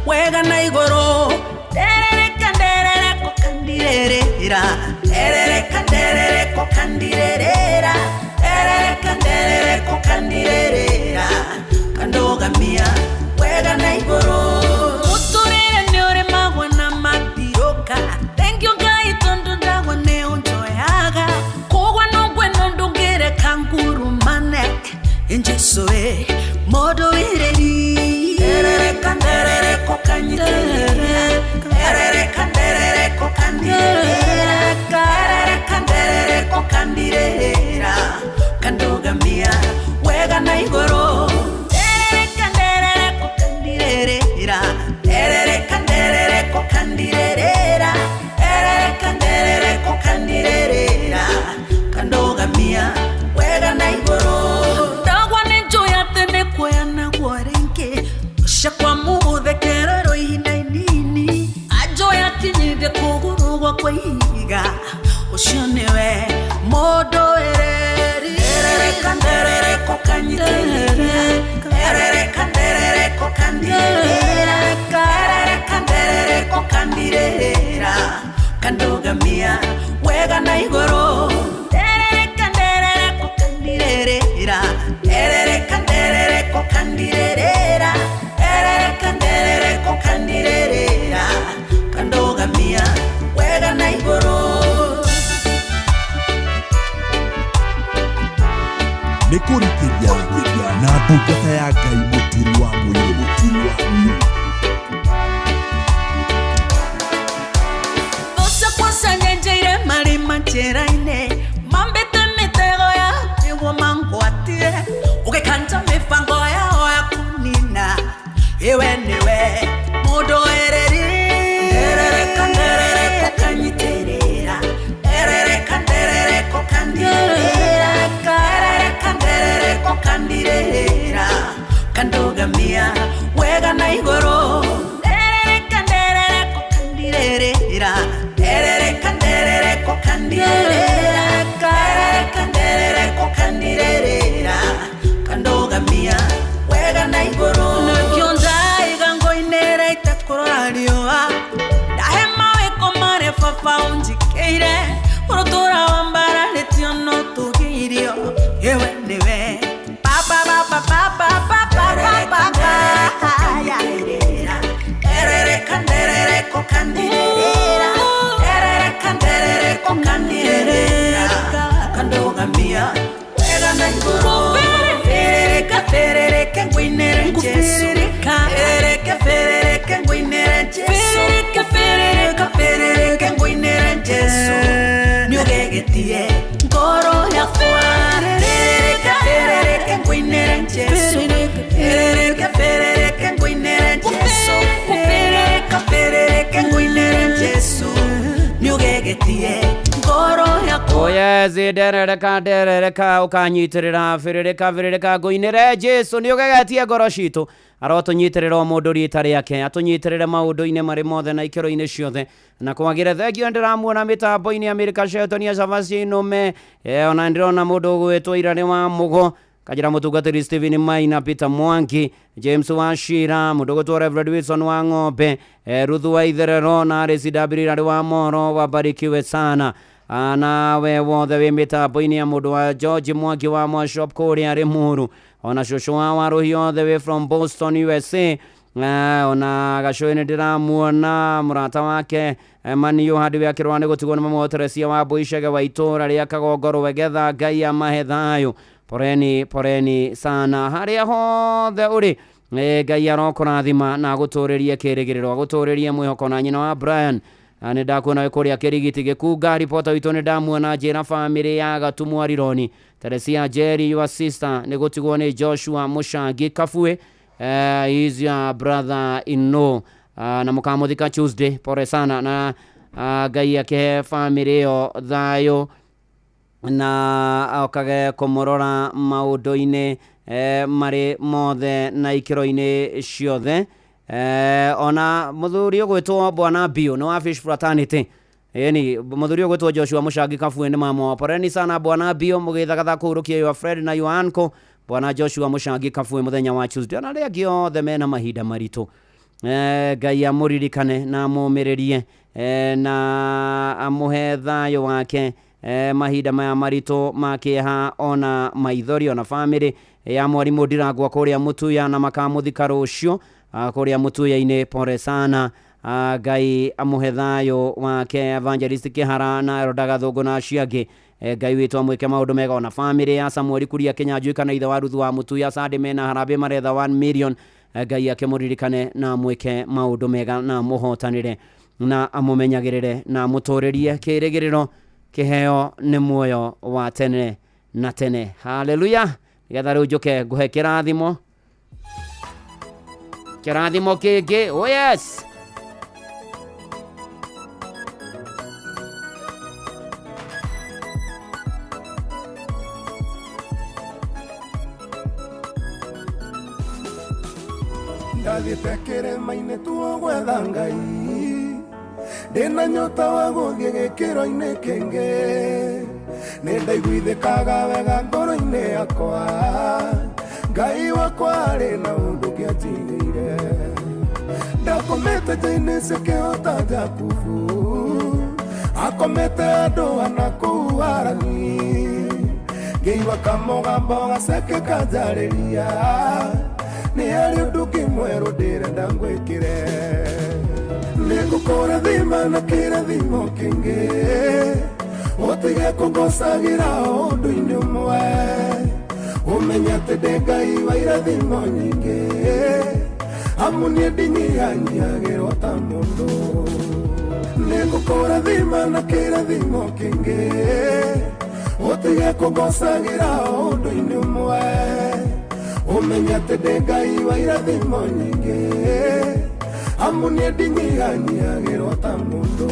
Speaker 6: wega na igũrũ. Nderereka, nderereko kandirerera, nderereka, nderereko kandirerera, nderereka, nderereko kandirerera, kandugamia wega na igũrũ. Mũtũrĩre nĩ ũrĩmagwo na matiũka. Thank you Ngai tondũ ndagwa nĩ ũnjoyaga. Kũgwa no ngweno ndũngĩreka ngurumane. Jesu e mũndũ wĩrĩri. Nderereka, nderereko kanyitĩrĩra, nderereka, nderereko kandirĩrĩra, nderereka, nderereko kandirĩrĩra, kandugamia wega na igũrũ. Nderereka, nderereko kandirĩrĩra, nderereka, nderereko kandirĩrĩra, nderereka, nderereko kandirĩrĩra, kandugamia wega na igũrũ. Ndagwa nĩ njũĩ atĩ nĩ kuoya naguo rĩngĩ, ũcakwa mũgũthekererwo ihinda inini, anjũĩ akinyithie kũgũrũ gwakwa ihiga, ũcio nĩwe mũndũ wĩrĩri. Nderereka, nderereko kanyitĩrĩra, nderereka, nderereko kandirĩrĩra, nderereka, nderereko kandirĩrĩra, kandugamia wega na igũrũ. Nderereka, nderereko kandirĩrĩra, nderereka, nderereko kandirĩrĩra, nderereka, nderereko kandirĩrĩra, kandugamia wega na igũrũ.
Speaker 1: Nĩ kũrikĩria na ndungata ya Ngai Mũturi wa Mũirũ. Mũturi wa Mũirũ.
Speaker 6: Thũ ciakwa cianyenjeire marima njĩra-inĩ, mambĩte mĩtego ya nĩguo mangwatie, ũgĩkanja mĩbango yao ya kũnina, iwe nĩwe mũndũ wĩrĩri. Nderereka, nderereko kanyitĩrĩra, nderereka, nderereko kandirĩrĩra, nderereka, nderereko kandirĩrĩra, kandugamia wega na igũrũ.
Speaker 24: Mwezi nderereka nderereka ũkanyitirĩra bĩrĩrĩka bĩrĩrĩka ngũinĩre Jesu nĩ ũgegetie ngoro citũ arotũnyitĩrĩra o mũndũ rita rĩake atũnyitĩrĩre maũndũ-inĩ marĩ mothe na ikĩro-inĩ ciothe na kwagĩre thengio ndĩramuona mĩtambo-inĩ Amerika Shelton Chavasi Nũme ona ndĩrona mũndũ ũgwĩtwo Irarĩ wa Mũgo Kajira mũtungatĩri Stephen Maina Peter Mwangi James Wachira mũndũ ũgwĩtwo Reverend Wilson wa Ng'ombe Ruth wa Itherero na RCW Irarĩ wa Moro wabarikiwe sana nawe wothe wĩ mĩtambo-inĩ ya mũndũ wa George Mwangi wa Mwashop kũrĩa Rĩmuru ona cũcũ wa Waruhi othe wĩ from Boston USA ona gacũĩ nĩ ndĩramuona mũrata wake Maniũ handũ ya kĩrũa nĩ gũtigwo nĩ mama wa Teresia wa Mbũicege wa itũũra rĩa Kagongo Rwegetha Ngai amahe thayũ poreni poreni sana harĩa hothe ũrĩ Ngai arokũrathima na agũtũrĩrie kĩrĩgĩrĩro agũtũrĩrie mwĩhoko na nyina wa Brian nĩ ndakuona wĩ kũrĩa Kĩrigiti Gĩkunga ripota witũ nĩ ndamuona njĩra bamĩrĩ ya Gatumwa Rironi Teresia Jerry your sister nĩ gũtigwo nĩ Joshua Mũcangi Kabue is your brother in law na mũkamũthika Tuesday pore sana na Ngai akĩhe bamĩrĩ ĩyo thayũ na okage kũmũrora maũndũ-inĩ marĩ mothe na ikĩro-inĩ ciothe ona mũthuri ũgwĩtwo Bwana Bio nĩ wa Fish Fraternity yani mũthuri ũgwĩtwo Joshua Mũcangi Kabue nĩ mama poreni sana Bwana Bio mũgĩthagatha kũu rũkia your friend na your uncle Bwana Joshua Mũcangi Kabue mũthenya wa Tuesday ona arĩa angĩ othe mena mahinda maritũ Ngai amũririkane na amũmĩrĩrie na amũhe thayũ wake mahinda maya maritũ ma kĩeha ona maithori ona bamĩrĩ ya mwarimũ Ndirangwa kũrĩa Mũtuya na makamũthika rũciũ kũrĩa Mũtuya-inĩ pore sana Ngai amũhe thayũ wake Evangelist Kĩhara na Eroda Gathũngũ na acio angĩ Ngai witũ amwĩke maũndũ mega ona bamĩrĩ ya Samuel Kuria Kĩnyanjui kana ithe wa Ruthu wa Mũtuya Sande mena harambĩ maretha 1 million Ngai akĩmũririkane na amwĩke maũndũ mega na amũhotanĩre na amũmenyagĩrĩre na amũtũrĩrie kĩrĩgĩrĩro kĩheo nĩ muoyo wa tene na tene haleluya nĩgetha rĩu njũke ngũhe kĩrathimo kĩrathimo kĩngĩ oh yes
Speaker 7: Ndathiĩte kĩrĩma-inĩ tuo gwetha Ngai ndĩna nyota wa gũthiĩ gĩkĩro-inĩ kĩngĩ nĩ ndaiguithĩkaga wega ngoro-inĩ yakwa Ngai wakwa arĩ na ũndũ ũngĩanjigĩire ndakomete nja-inĩ cikĩhota Jakubu akomete andũ ana kũu Harani ngĩigua kamũgambo gaceke kanjarĩria nĩ harĩ ũndũ ũngĩ mwerũ ndĩrenda ngwĩkĩre nĩngũkũrathima na kĩrathimo kĩngĩ ũtige kũngocagĩra ũndũ-inĩ ũmwe ũmenye atĩ ndĩ Ngai wa irathimo nyingĩ amu niĩ ndinyihanyiagĩrwo ta mũndũ nĩngũkũrathima na kĩrathimo kĩngĩ ũtige kũngocagĩra ũndũ-inĩ ũmwe ũmenye atĩ ndĩ Ngai wa irathimo nyingĩ amu niĩ ndinyihanyiagĩrwo ta mũndũ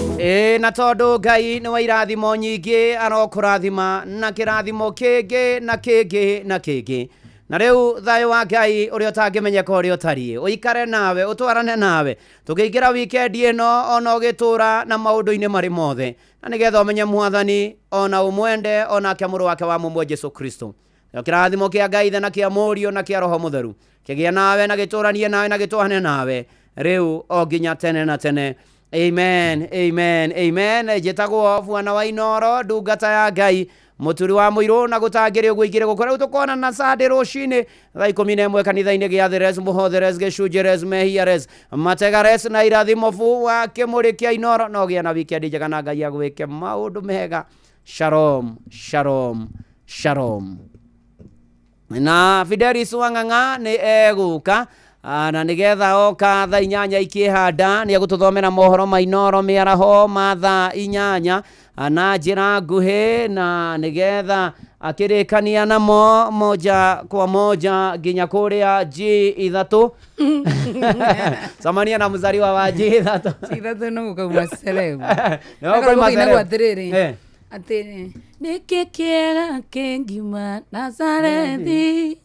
Speaker 24: na tondũ Ngai nĩ wa irathimo nyingĩ arokũrathima na kĩrathimo kĩngĩ na kĩngĩ na kĩngĩ na rĩu thayũ wa Ngai ũrĩa ũtangĩmenyeka ũrĩa ũtariĩ ũikare nawe ũtwarane nawe tũkĩingĩra wikendi ĩno ona ũgĩtũra na maũndũ-inĩ marĩ mothe na nĩgetha ũmenye Mwathani ona ũmwende onake mũrũ wake wa mũmwe Jesu Kristo kĩrathimo kĩa Ngai Ithe na kĩa Mũriũ na kĩa Roho Mũtheru kĩgĩe nawe na gĩtũranie nawe na gĩtwane nawe rĩu o nginya tene na tene amen amen amen njĩtagwo Bwana wa Inoro ndungata ya Ngai mũturi wa mũirũ na gũtangĩrĩ ũguo ingĩrĩ gũkũ rĩu tũkonana Sunday rũcinĩ thaa 11 kanitha-inĩ gĩa Theres Mũhotheres Gĩcunjĩres Mehiares Mategares na irathimo bu wa kĩmũrĩ kĩa Inoro no gĩa na wikendi njega na Ngai agwĩke maũndũ mega shalom shalom shalom na Fidelis Wang'ang'a nĩ egũka na nĩgetha oka thaa 8 ikĩhanda nĩ egũtũthomera mohoro ma Inoro mĩaraho ma thaa 8 na njĩra nguhĩ na nĩgetha akĩrĩkania namo moja kwa moja nginya kũrĩa G3 samania na mũzariwa wa G3
Speaker 8: G3 no gũkauma celeb
Speaker 24: No gũkauma celeb.
Speaker 8: Atĩrĩrĩ Atĩ nĩkĩ kĩega kĩngiuma Nazarethi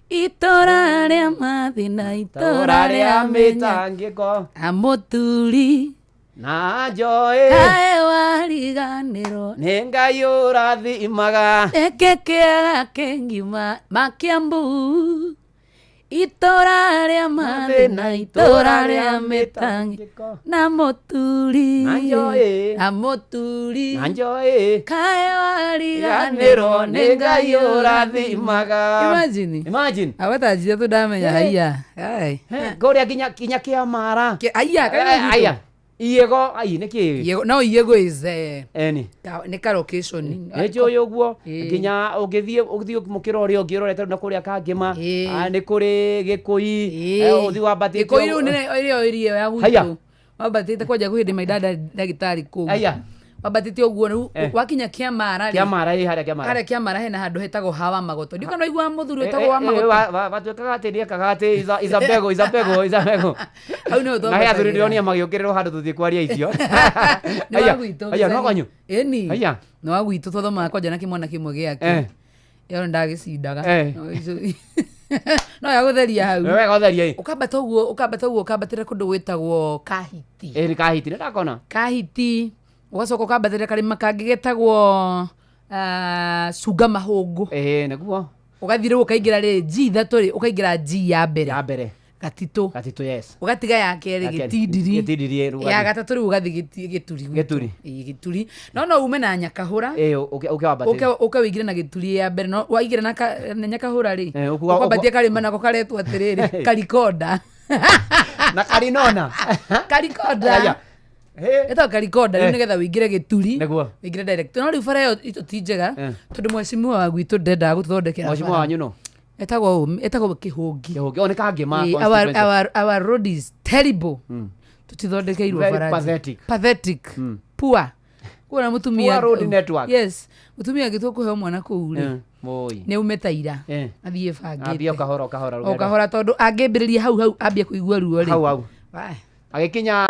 Speaker 8: itũra rĩa mathĩna itũra rĩa
Speaker 24: mĩtangĩko
Speaker 8: amũturi
Speaker 24: na njoĩ
Speaker 8: kaĩ wariganĩrwo
Speaker 24: nĩ Ngai ũrathimaga
Speaker 8: nĩkĩ kĩega kĩngiuma Makiambu itũra rĩa mathĩna itũra rĩa mĩtangĩko na mũturi
Speaker 24: Na njoĩ.
Speaker 8: na mũturi
Speaker 24: na njoĩ
Speaker 8: kaĩ
Speaker 24: wariganĩrwo
Speaker 8: wariganĩrwo
Speaker 24: nĩ Ngai ũrathimaga.
Speaker 8: Imagine.
Speaker 24: Imagine.
Speaker 8: Awetanjire tu ndamenya haiya. Ai.
Speaker 24: Kũrĩa nginya nginya Kĩamara.
Speaker 8: Haiya,
Speaker 24: Eh, Haiya. Iego ai nĩ kĩ?
Speaker 8: Iego no Iego is eh,
Speaker 24: Eni.
Speaker 8: nĩ ka location.
Speaker 24: Nĩ njũĩ ũguo
Speaker 8: Ĩĩ.
Speaker 24: nginya ũngĩthiĩ ũthiĩ mũkĩra ũrĩa ũngĩ ũrorete na kũrĩa Kangĩma ah, nĩ kũrĩ Gĩkũi eh, ũthiĩ wambatĩte
Speaker 8: Gĩkũi rĩu nĩ ĩrĩa ĩria ya
Speaker 24: Haiya.
Speaker 8: gwitũ. Wambatĩte kwanja kwĩ hĩndĩ maida ndagĩtarĩ kũu.
Speaker 24: Haiya.
Speaker 8: Wambatĩte ũguo rĩu
Speaker 24: Eh.
Speaker 8: wakinya Kĩamara rĩ.
Speaker 24: Kĩamara ĩ harĩa Kĩamara.
Speaker 8: Harĩa Kĩamara hena handũ hetagwo Hawa Magoto. Ndiũ kana waigua mũthuri
Speaker 24: Eh,
Speaker 8: wĩtagwo
Speaker 24: eh,
Speaker 8: wa
Speaker 24: eh,
Speaker 8: Magoto.
Speaker 24: watuĩkaga atĩ nĩekaga atĩ Isabego Isabego Isabego
Speaker 8: Hau nĩho
Speaker 24: na he athuri
Speaker 8: twambatagĩra.
Speaker 24: ndĩronire magĩũkĩrĩrwo handũ tũthiĩ kwaria icio
Speaker 8: Nĩ wa gwitũ.
Speaker 24: Haiya, no kwanyu
Speaker 8: Ĩni.
Speaker 24: Haiya.
Speaker 8: Nĩ wa gwitũ twathomaga kwanja na kĩmwana kĩmwe gĩake.
Speaker 24: Eh.
Speaker 8: Ĩyo ndagĩcindaga.
Speaker 24: Eh.
Speaker 8: No No ya gũtheria hau.
Speaker 24: Nĩ wega ũtherie, ĩ.
Speaker 8: Ũkambata ũguo ũkambata ũguo ũkambatĩra kũndũ gwĩtagwo Kahiti.
Speaker 24: ĩ nĩ Kahiti nĩ ndakona
Speaker 8: Kahiti ũgacoka ũkambatĩra karĩma kangĩ getagwo Cunga Mahũngũ.
Speaker 24: Ĩ nĩguo.
Speaker 8: Ũgathiĩ rĩu ũkaingĩra rĩ G ithatũ rĩ ũkaingĩra G ya mbere.
Speaker 24: Ya mbere.
Speaker 8: Gatitũ.
Speaker 24: Gatitũ yes.
Speaker 8: Ũgatiga ya kerĩ
Speaker 24: Ya kerĩ.
Speaker 8: Gĩtindiri.
Speaker 24: Gĩtindiri, ĩ, rĩu
Speaker 8: Ya
Speaker 24: ũgathiĩ.
Speaker 8: gatatũ rĩu ũgathiĩ Gĩturi.
Speaker 24: Gĩturi.
Speaker 8: Ĩ Gĩturi. No no ume na Nyakahũra.
Speaker 24: Ĩ ũke ũke wambatĩre.
Speaker 8: Ũke ũke wĩingĩre na Gĩturi ya mbere no waingĩra na Nyakahũra rĩ
Speaker 24: Eh, ũkuga-
Speaker 8: ũkwambatia karĩma nako karetwo atĩrĩrĩ Karikonda.
Speaker 24: Na Karinona.
Speaker 8: Karikonda.
Speaker 24: Haiya.
Speaker 8: Ĩtagwo Karikonda rĩu
Speaker 24: Eh.
Speaker 8: nĩgetha wĩingĩre Gĩturi.
Speaker 24: Nĩguo.
Speaker 8: Wĩingĩre direct. No rĩu bara ĩyo itũ ti njega
Speaker 24: Eh.
Speaker 8: tondũ mheshimiwa wa gwitũ ndendaga gũtũthondekera
Speaker 24: Mheshimiwa
Speaker 8: bara.
Speaker 24: wanyu nũ?
Speaker 8: Etagwo etagwo Kĩhũngi.
Speaker 24: Kĩhũngi. O nĩ Kangĩma
Speaker 8: Ĩ,
Speaker 24: constituency.
Speaker 8: our road is terrible. Tũtithondekeirwo
Speaker 24: Very
Speaker 8: bara njega.
Speaker 24: pathetic.
Speaker 8: Pathetic. Poor. Kuona mũtumia
Speaker 24: Poor road network.
Speaker 8: Yes. Mũtumia agĩtua kũheo mwana kũu rĩ.
Speaker 24: Eh, Moi.
Speaker 8: Nĩ aume ta ira.
Speaker 24: Eh.
Speaker 8: Athiĩ bangĩte.
Speaker 24: Ambie o kahora o kahora
Speaker 8: O
Speaker 24: rũgendo.
Speaker 8: kahora tondũ angĩambĩrĩria hau hau ambie kũigua ruo rĩ.
Speaker 24: Hau hau.
Speaker 8: Wai.
Speaker 24: Agĩkinya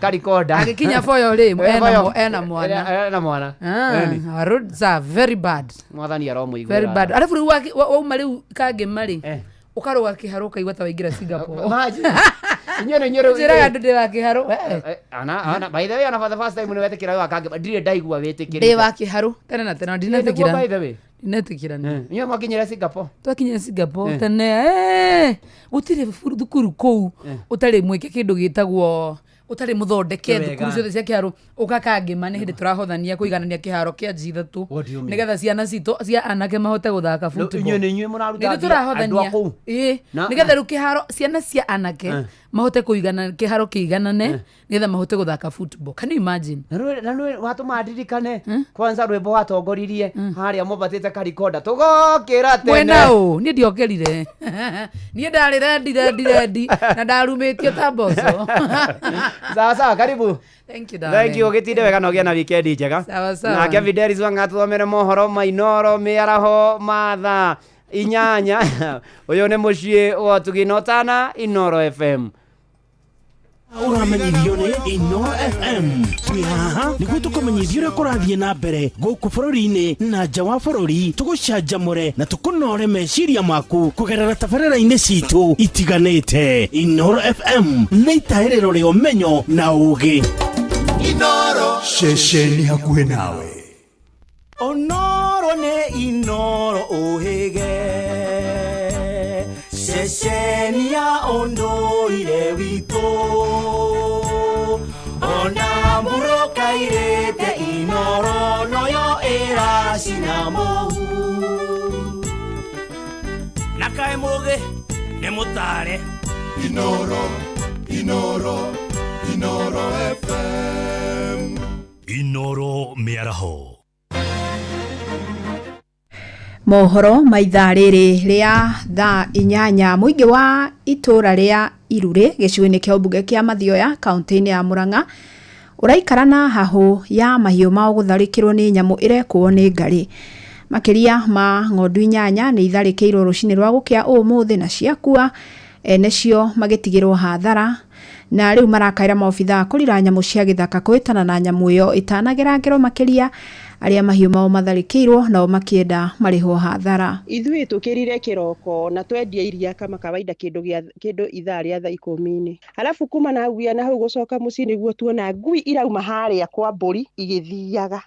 Speaker 24: Karikonda.
Speaker 8: Agĩkinya Boyo rĩ,
Speaker 24: Eh, Boyo.
Speaker 8: ena mwana.
Speaker 24: Ena mwana.
Speaker 8: Ah,
Speaker 24: Eni.
Speaker 8: our roads are very bad.
Speaker 24: Mwathani aromũiguĩra.
Speaker 8: Very bad. Arabu rĩu wauma rĩu Kangĩma rĩ, ũkarũga kĩharũ ũkaigua ta waingĩra Singapore.
Speaker 24: Imagine. Inyuĩ nĩ inyuĩ rĩu-
Speaker 8: Njĩraga andũ ndĩ wa kĩharũ. Eh.
Speaker 24: Eh, ana ana by the way ana for the first time nĩ wetĩkĩra wĩ wa Kangĩma ndirĩ ndaigua wĩtĩkĩrĩte.
Speaker 8: Ndĩ wa kĩharũ tene na tene
Speaker 24: Nĩguo
Speaker 8: ndinetĩkĩra.
Speaker 24: by the way.
Speaker 8: Ndinetĩkĩra nĩ.
Speaker 24: Inyuĩ mwakinyire Singapore.
Speaker 8: Twakinyire Singapore
Speaker 24: Eh.
Speaker 8: tene eh, gũtirĩ thukuru kũu ũtarĩ mwĩke kĩndũ gĩtagwo ũtarĩ mũthondeke
Speaker 24: Wega.
Speaker 8: thukuru ciothe cia kĩharo ũka Kangĩma nĩ hĩndĩ tũrahothania kũiganania kĩharo kĩa G3
Speaker 24: What do you mean?
Speaker 8: nĩgetha ciana citũ cia anake mahote gũthaka football.
Speaker 24: Inyuĩ nĩ inyuĩ mũraruta
Speaker 8: Nĩ ithuĩ
Speaker 24: andũ a
Speaker 8: tũrahothania
Speaker 24: kũu.
Speaker 8: Ĩĩ.
Speaker 24: Na-
Speaker 8: nĩgetha rĩu kĩharo ciana cia anake
Speaker 24: Eh.
Speaker 8: mahote kũigana kĩharo kĩiganane nĩgetha mahote gũthaka football. Can you imagine?
Speaker 24: Na rwĩ watũma ndirikane kwanza rwĩmbo watongoririe harĩa mwambatĩte Karikonda tũgokĩra tene.
Speaker 8: Mwena ũ niĩ ndiokĩrire niĩ ndarĩ rendi rendi rendi na ndarumĩtio ta mboco.
Speaker 24: Sawa sawa, karibu.
Speaker 8: Thank you,
Speaker 24: Thank
Speaker 8: darling.
Speaker 24: you, ũgĩtinde wega na ũgĩe na weekend njega.
Speaker 8: Sawa, sawa.
Speaker 24: Nake Fidelis Wang'a tũthomere mohoro ma Inooro mĩaraho ma thaa 8. Ũyũ nĩ mũciĩ wa ũtugi na ũtana Inooro FM.
Speaker 23: Ũramenyithio nĩ Inooro FM twĩ haha nĩguo tũkũmenyithie ũrĩa kũrathiĩ na mbere gũkũ bũrũri-inĩ na nja wa bũrũri tũgũcanjamũre na tũkũnore meciria maku kũgerera tabarĩra-inĩ citũ itiganĩte. Inooro FM nĩ itahĩrĩro rĩa ũmenyo na ũũgĩ.
Speaker 2: Inoro ceceni hakuhĩ nawe.
Speaker 5: Onoro nĩ Inoro ũhĩge ceceni ya ũndũire witũ ona mũrũkairĩte Inoro noyo ĩracina mũhu
Speaker 9: na kaĩ mũgĩ nĩ mũtare
Speaker 7: Inoro, Inoro, Inoro FM.
Speaker 4: Inoro mĩaraho.
Speaker 3: Mohoro ma ithaa rĩrĩ rĩa thaa 8 mũingĩ wa itũra rĩa Irurĩ gĩcigo-inĩ kĩa ũmbunge kĩa Mathioya kaũntĩ-inĩ ya Murang'a ũraikara na hahũ ya mahiũ mao gũtharĩkĩrwo nĩ nyamũ ĩrekũo nĩ ngarĩ. Makĩria ma ng'ondu 8 nĩ itharĩkĩirwo rũcinĩ rwa gũkĩa ũmũthĩ na ciakua ene cio magĩtigĩrwo hathara na rĩu marakaĩra maobithaa kũrira nyamũ cia gĩthaka kũhĩtana na nyamũ ĩyo ĩtanagera ngero makĩria. Arĩa mahiũ mao matharĩkĩirwo nao makĩenda marĩhwo hathara.
Speaker 10: Ithuĩ tũkĩrire kĩroko na twendia iria kama kawaida kĩndũ gĩa kĩndũ ithaa rĩa thaa ikũmi-inĩ, arabu kuma na hau na hau gũcoka mũciĩ nĩguo tuona ngui irauma harĩa kwa mbũri igĩthiaga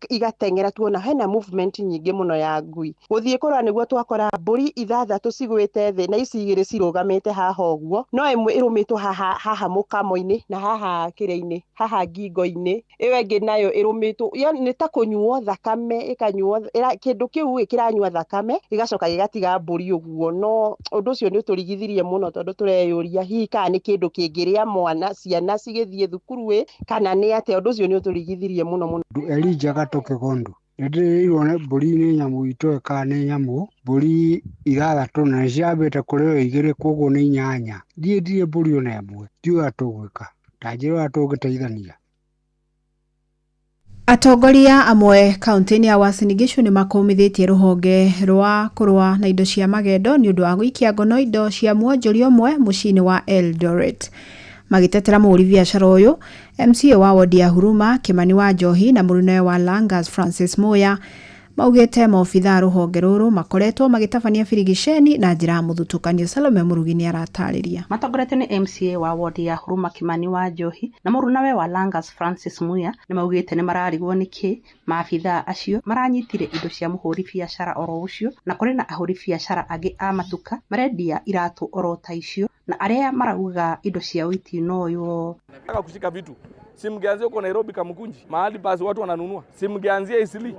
Speaker 10: igateng'era, tuona hena movement nyingĩ mũno ya ngui gũthiĩ kũrora nĩguo twakora mbũri ithathatũ cigwĩte thĩ na ici igĩrĩ cirũgamĩte haha ũguo, no ĩmwe ĩrũmĩtwo haha haha mũkamo-inĩ na haha kĩrĩa-inĩ haha ngingo-inĩ, ĩyo ĩngĩ nayo ĩrũmĩtwo yani nĩ ta kũnyuo thakame ĩkanyuo kĩndũ kĩu ĩ kĩranyua thakame gĩgacoka gĩgatiga mbũri ũguo. No ũndũ ũcio nĩ ũtũrigithirie mũno tondũ tũreyũria hihi kana nĩ kĩndũ kĩngĩrĩa mwana ciana cigĩthiĩ thukuru ĩ kana nĩ atĩa. Ũndũ ũcio nĩ ũtũrigithirie mũno mũno.
Speaker 11: Elijah Gatũ Kĩgondu. Nĩndĩrĩirwo nĩ mbũri nĩ nyamũ itoĩ kana nĩ nyamũ, mbũri ithathatũ na nĩciambĩte kũrĩo igĩrĩ koguo nĩ inyanya. Niĩ ndirĩ mbũri ona ĩmwe, ndiũĩ ũrĩa tũgwĩka, ta njĩra ũrĩa tũngĩteithania.
Speaker 3: Atongoria amwe kaunti-inĩ ya Uasin Gishu nĩ makũmithĩtie rũhonge rwa kũrũa na indo cia magendo nĩ ũndũ wa gũikia ngono indo cia mwonjoria ũmwe mũciĩ-inĩ wa Eldoret. Magĩtetera mũhũri biacara ũyũ, MCA wa wodi ya Huruma Kimani wa Njohi na mũrunawe wa Langas Francis Muya maugĩte maobithaa a rũhonge rũrũ makoretwo magĩtabania birigiceni na njĩra ya mũthutũkanio. Salome Mũrugi nĩ aratarĩria.
Speaker 13: Matongoretio nĩ MCA wa wodi ya Huruma Kimani wa Njohi na mũrunawe wa Langas Francis Muya nĩ maugĩte nĩ mararigwo nĩkĩ maabithaa acio maranyitire indo cia mũhũri biacara oro ũcio, na kũrĩ na ahũri biacara angĩ a matuka marendia iratũ oro ta icio na arĩa marauga indo cia ũiti no
Speaker 14: Nataka kushika vitu. Si mngeanzia huko Nairobi Kamukunji, mahali basi watu wananunua. Si mngeanzia Isili.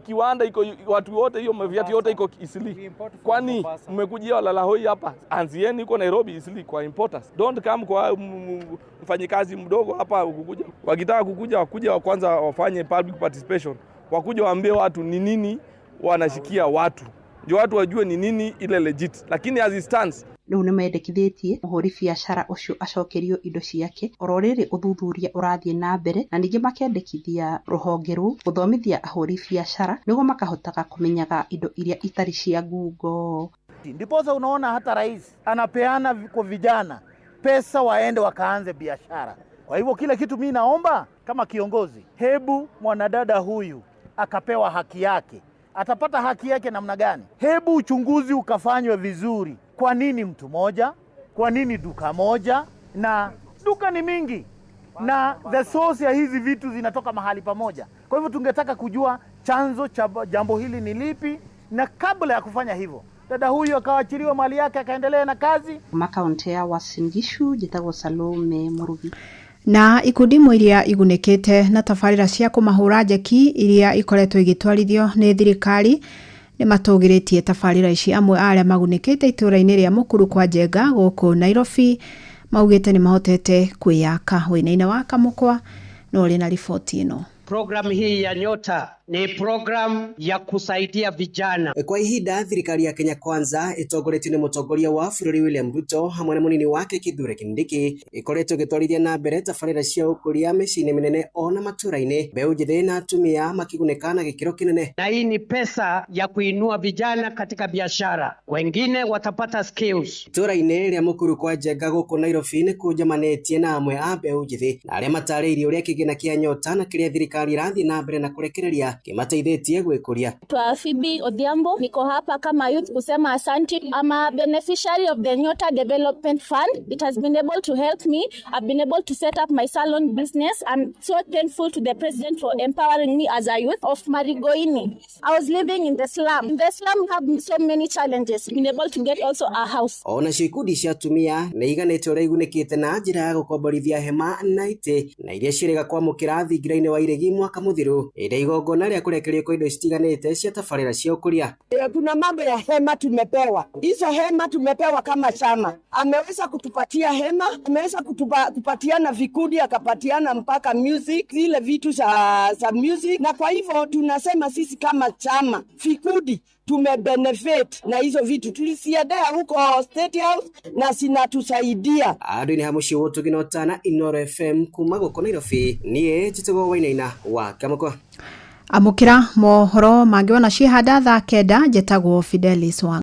Speaker 14: Kiwanda iko watu wote, hiyo viatu yote iko Isili. Kwani mmekujia walalahoi hapa? Anzieni huko Nairobi Isili kwa importers. Don't come kwa mfanyikazi mdogo hapa kukuja. Wakitaka kukuja wakuja kwanza wafanye public participation. Wakuja waambie watu ni nini wanashikia watu. Ndio watu wajue ni nini ile legit. Lakini as it stands,
Speaker 13: Rĩu nĩmendekithĩtie mũhũri biacara ũcio acokerio indo ciake oro rĩrĩ ũthuthuria ũrathiĩ na mbere, na ningĩ makendekithia rũhonge rũu gũthomithia ahũri biacara nĩguo makahotaga kũmenyaga indo iria itarĩ cia ngungo.
Speaker 15: Ndiposa unaona hata rais anapeana kwa vijana pesa waende wakaanze biashara. Kwa hivyo kila kitu mi naomba kama kiongozi, hebu mwanadada huyu akapewa haki yake. Atapata haki yake namna gani? Hebu uchunguzi ukafanywe vizuri. Kwa nini mtu moja? Kwa nini duka moja? Na duka ni mingi, na the source ya hizi vitu zinatoka mahali pamoja. Kwa hivyo tungetaka kujua chanzo cha jambo hili ni lipi, na kabla ya kufanya hivyo dada huyu akawachiliwa mali yake akaendelea na kazi.
Speaker 13: Kuma kaunti ya Uasin Gishu njĩtagwo Salome Mũrugi.
Speaker 3: Na ikundi imwe iria igunĩkĩte na tabarĩra cia kũmahũra njeki iria ikoretwo igĩtwarithio nĩ thirikari nĩ matũgĩrĩtie tabarĩra ici. Amwe a arĩa magunĩkĩte itũũra-inĩ rĩa Mũkuru kwa Njenga gũkũ Nairobi maugĩte nĩ mahotete kwĩyaka. Wĩnaina wa Kamũkwa no ũrĩ na riboti ĩno.
Speaker 16: Programu hii ya Nyota ni programu ya kusaidia vijana.
Speaker 27: Kwa ihinda thirikari ya Kenya Kwanza itongoretio nĩ mũtongoria wa bũrũri William Ruto hamwe na mũnini wake Kithure Kindiki ikoretwo ĩgĩtwarithia na mbere tabarĩra cia ũkũria mĩciĩ-inĩ mĩnene ona matũũra-inĩ, mbeũ njĩthĩ na atumia makĩgunĩka na gĩkĩro kĩnene.
Speaker 16: Na hii ni pesa ya kuinua vijana katika biashara, wengine watapata skills.
Speaker 27: Itũũra-inĩ rĩa Mũkuru kwa Njenga gũkũ Nairobi nĩ kũnjamanĩtie na amwe a mbeũ njĩthĩ na arĩa matarĩirie ũrĩa kĩgĩna kĩa Nyota na kĩrĩa thirikari ĩrathiĩ na mbere na kũrekereria kĩmateithĩtie gwĩkũria.
Speaker 28: Twa Phoebe Odhiambo, niko hapa kama youth kusema asante. I'm a beneficiary of the Nyota Development Fund. It has been able to help me. I've been able to set up my salon business. I'm so thankful to the president for empowering me as a youth of Marigoini. I was living in the slum. In the slum, we have so many challenges. Been able to get also a house.
Speaker 27: Ona cio ikundi cia atumia nĩ iganĩte ũrĩa igunĩkĩte na njĩra ya gũkomborithia hema na itĩ na iria ciĩrĩga kwamũkĩra thingira-inĩ wa iregi mwaka mũthiru ĩrĩa igongona rĩa kũrekererio kwa indo citiganĩte cia tabarĩra cia ũkũria.
Speaker 29: Kuna mambo ya hema tumepewa, hizo hema tumepewa kama chama. Ameweza kutupatia hema, ameweza kupatiana vikundi, akapatiana mpaka music, zile vitu za music. Na kwa hivyo tunasema sisi kama chama vikundi tumebenefit na hizo vitu, tulisiendea huko State House na zinatusaidia.
Speaker 27: Andũ-inĩ ha mũciĩ wa Ũtana Inooro FM kuma gũkũ Nairobi, niĩ njĩtagwo Wainaina wa Kamũkwa.
Speaker 3: Amũkĩra mohoro mangĩ wona ciĩhanda thaa 9 njĩtagwo Fidelis Wanga.